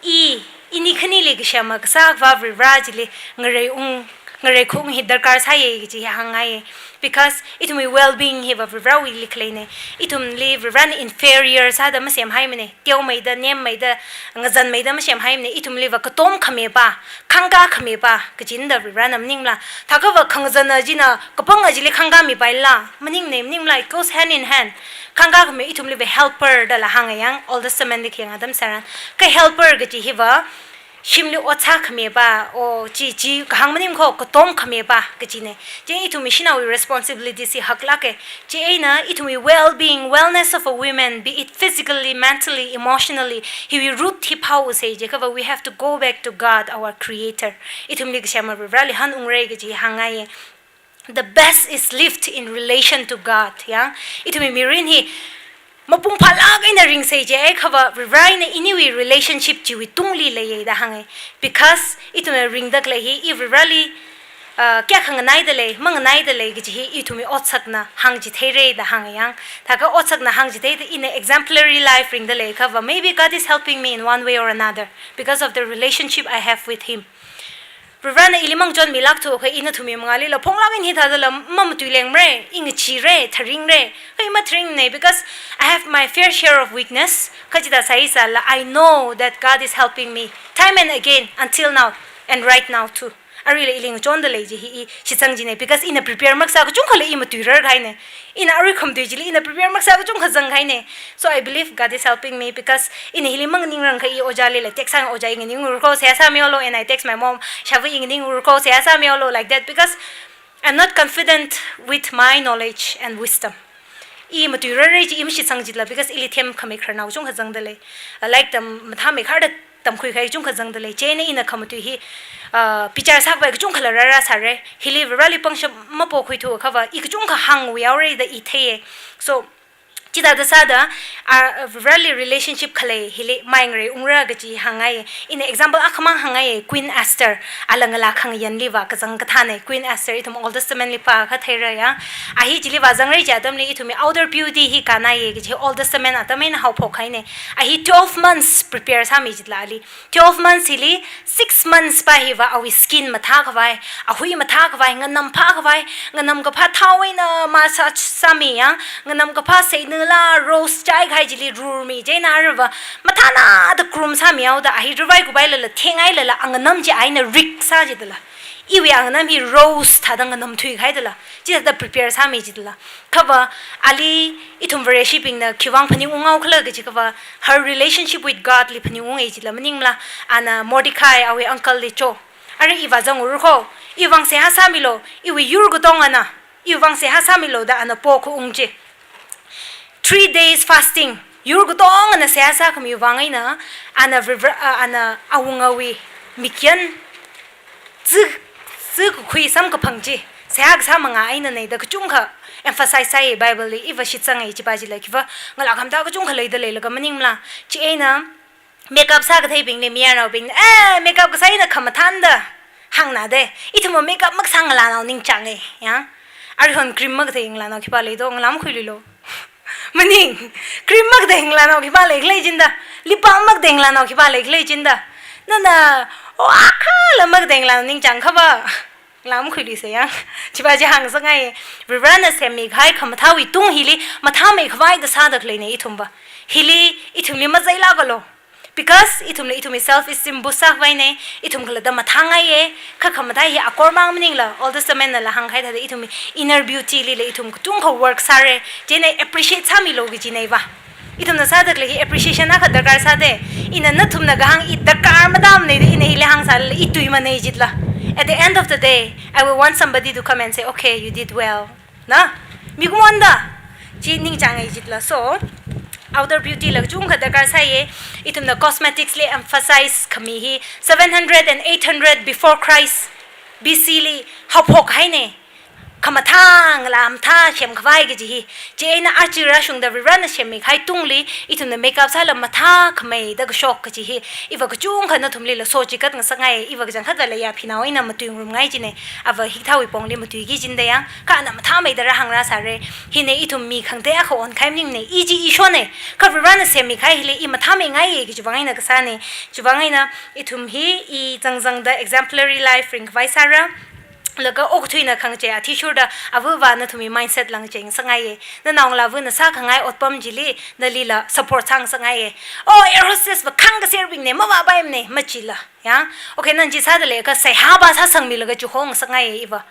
i, ini khanili kasema kasā Akhava Varivara chili ngarei ung, ngarei khaung hi darkar sāya kaji hi hāngngaiya. Because ithumwui well-being hiva Varivarawuili khaleina. Ithumli Varivarana inferior sāda masemhaimana. Teomeida, nemmeida, ngazanmeida masemhaimana. Ithumliva katom khamipā, khangkā khamipā kajina da Varivarana, maningla. Thākhava khangazana china kapanga chili khangkā mipaila, maningna, maningla, it goes hand in hand. Khangkā khami ithumliva helper dala hānga yang, Old Testament li khayang atam tharan. Kha helper kaji hiva shimli ot sākhamipā, o chi, chi kahāng maningkho, katom khamipā kajina. Chieina ithumwui shanaowui responsibility chi haklāka. Chieina ithumwui well-being, wellness of a woman, be it physically, mentally, emotionally, hiwui root hi phāusei jiakhava, we have to go back to God, our Creator. Ithumli kasema Varivarali hanungra kaji hāngngaiya. The best is lived in relation to God, ya. Ithumwui mirin hi mapung phālāk eina ringsei jiakhava, Varivara eina iniwui relationship chiwui tungli leiya da hānga. Because ithumna ringda khalei hi, i Varivarali, uh, kayākha nganaida lei, manganaida lei kaji hi ithumwui otsakna hāngchitheira da hānga yang. Thākha otsakna hāngchitheida ina exemplary life ringda leiakhava, maybe God is helping me in one way or another because of the relationship I have with Him. Varivarana ili mangachonmilākthuakha ina ithumwui mangālila phonglāk eina hithādala mamatuilengra, i ngacheera, tharingra. Kha i matharingna, because I have my fair share of weakness. Kha chithā sāsālala, I know that God is helping me time and again, until now, and right now too. Aruila ili ngachonda lei chi hi i shitsang china, because ina prepare makasā kachungkhala i matuirar kahaina. Ina arui khamatui chili ina prepare makasā kachungkha zangkahaina. So I believe God is helping me, because ina hili manganingrangakha i ojālila text sānga, "Ojā, i nganingurkho, seihā sāmihaolu," and I text my mom, "Shavu, i nganingurkho, seihā sāmihaolu," like that, because I'm not confident with my knowledge and wisdom. I matuirarra chi i mashitsang chila, because ili themkhami khararnao kachungkha zangda lei. Uh, like tam mathāmeikharda tamkhuikahai kachungkha zangda lei. Chieina ina khamatui hi, uh, bichar sākapai kachungkhala rāra sāra. Hili Vareli pangshap mapokhuithuakhava, i kachungkha hāngwui haora da i theiya. So, chithāda sāda, uh, Vareli relationship khalei hili mai ngareiungra kaji hāngngaiya. Ina example akhamang hāngngaiya, Queen Esther, ala ngalā khangayanliva kazang kathāna. Queen Esther, ithum Old Testament li pākha theira ya. A hi chiliva zangra chi atamli ithumwui outer beauty hi kannaiya kaji Old Testament atam eina haophokkahaina. A hi twelve months prepare sāmi chila ali. Twelve months hili, six months pā hiva awui skin mathākhavai, ahui mathākhavai, nganam phākhavai, nganam kaphā thao eina massage sāmi ya, nganam kaphā seina la rose chai khai chili rurmi, chieina arava mathānada krum sāmihaoda, a hi ruvai kupailala, thengailala, anganam chi eina rik sā jidala. Iwui anganam hi rose thāda nganamthui khaidala. Chithāda prepare sāmi jidala. Khava ali ithum Vareshibingna khiwuivang phaningunghao khala kaji khava, her relationship with God li phaningungai jila maningmala, ana Mordecai awui uncle li cho. Ara iva zanguru kho, iwuivang seihā sāmilo, iwui yur katongana, iwuivang seihā sāmilo da ana pokhuiung chi. Three days fasting, yur katongana seihā sākhamiwui vang eina, ana Varivara, a, ana awungawui mikyan, zi, zi kakhui samkaphang chi seihā kasā manga einanei da kachungkha emphasize sāi Bible li, iva shitsangai chipa chila, khiva ngalā khamathā kachungkha leida leilaga maningmala. Chieina makeup sākatheibingli mayarnaobing, eh, makeup kasā eina khamathānda hāngna de. Ithumva makeup makasā ngalānao ningchāngai, ya. Arihon cream makathei ngalānao khipā leido, ngalā makhuiluilo. Maning, cream makathei ngalānao khipā leikhala jinda. Lip balm makathei ngalānao khipā leikhala jinda. Nana, o, akhala makathei ngalānao ningchāng khava. Ngalā makhuiluisei ya. Chipa chi hāngsāngai. Varivarana semmi kahai khamathāwui tung hili mathāmei khavai da sāda khaleina ithumva. Hili ithumli mazailākalo. Because ithumli ithumwui self esteem boost sākhavaina, ithum khalatta mathāngaiya, kha khamathā hi akormang maningla, Old Testament nala hāngkahai thāda ithumwui inner beauty lila ithum kachungkha work sāra, chieina appreciate sāmilo kajinei va. Ithumna sāda khalei hi appreciation akha darkar sāda, ina nathumna kahāng i darkar matamnei da ina hili hāngsālala i tuimanei jitla. At the end of the day, I will want somebody to come and say, "Okay, you did well." Na? Mikumonda. Chi ningchāngai jitla. So, outer beauty la kachungkha darkar sāya. Ithumna cosmetics li emphasize khami hi seven hundred and eight hundred before Christ, B C li haophok haina. Khamathā ngalā mathā semkhavai kaji hi. Chieina aja rāshungda Varivarana semmi kahai tungli, ithumna makeup sāla mathākhamei da kashok kaji hi. Iva kachungkha nathumlila so chigat ngasakngai, iva kachangkhatta la ya phinao eina matuingarumngai jina. Ava hikathāwui pongli matuiki jinda ya. Kha ana mathāmeida rāhāngrāsāra. Hina ithum mi khangatei akha onkahai maningna, i chi ishona. Kha Varivarana semmi kahai hili i mathāmeingaiya kajiwui vang eina kasāna. Chiwui vang eina ithum hi i zangzangda exemplary life ringkhavai sāra. Laga okathuina khangachei athishurda, avāva nathumwui mindset la ngachei ngasakngaiya. Nanaongalāvana sākhangai otpam chili, nalila support sāngasakngaiya. Oh, air hostess va khangkaserbingna, mavāpaimana, machila. Ya? Okay, nana chi sāda leiakha seihā va sāsangmilaga chiho ngasakngaiya iva.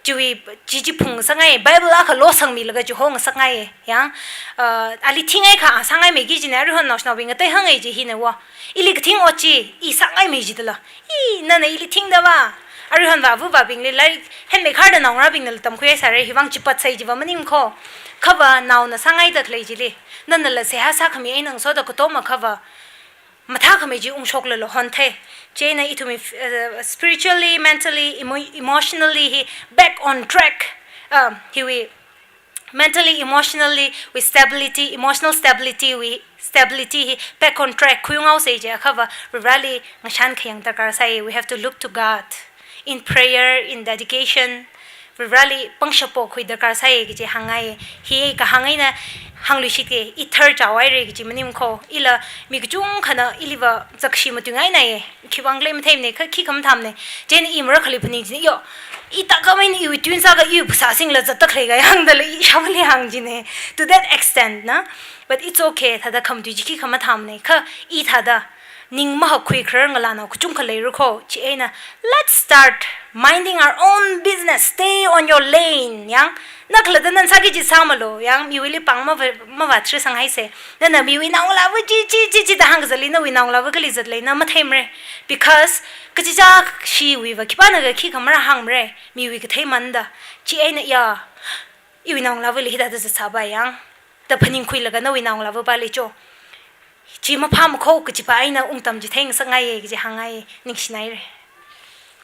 Chiwui, chi chi phungngasakngaiya, Bible akha losangmilaga chiho ngasakngaiya. Ya? Uh, ali thingai kha, a, sāngaimeiki jina, arihon naoshinaobing ngatei hāngngai chi hina va. Ili kathing ot chi, i sāngaimei jitala. I, nana ili thingda va. Arihon va avāvabingli lairik henmeikharda naongarābingnala tamkhuihaisāra, hivang chipatsai chiva maning kho. Khava naona sāngaida khalei chili, nanala seihā sākhami eina ngasoda katom akhava mathākhamei chi ungshoklala honthei. Chieina ithumwui, uh, spiritually, mentally, emo-, emotionally hi back on track. Um, hiwui mentally, emotionally, with stability, emotional stability, with stability hi back on track khuiunghaosei jiakhava, Varivarali ngashan khayang darkar sāya. We have to look to God in prayer, in dedication. Varivarali pangshap pokhui darkar sāya kaji hāngngaiya. Hi kahāng eina hāngluishitke, i tharchaohaira kaji maning kho. Ila mi kachungkhana iliva zakshi matuingainaiya. Khiwuivang khala matheimana, kha khikha mathāmana. Chieina i marakhali phaning jina, yo, i takam eina iwui tui sāakha iwui phasā singla zatda khalei kahai hāngdala i shāvali hāng jina. To that extent, na? But it's okay, thāda khamatui chi khikha mathāmana. Kha i thāda ning mahakhui kharar ngalānao kachungkha leira kho. Chieina, let's start minding our own business. Stay on your lane, yang. Na khalatta nana sāki chi sāmalo, yang, miwuili pāng mavā, mavātharsanghaisa. Nana miwui naongalāva chi, chi, chi, chi da hāngkazatli, nawui naongalāva kali zatlei na matheimara. Because kachichā shiwuiva khipānakha khikha marāhāngmara, miwui katheimanda. Chieina ya, iwui naongalāvali hithāda zatsāpai yang, da phaningkhuilaga nawui naongalāvapali cho. Chi maphāmakho kajipa eina ungtam chithei ngasakngaiya kaji hāngngaiya, ningshinaira.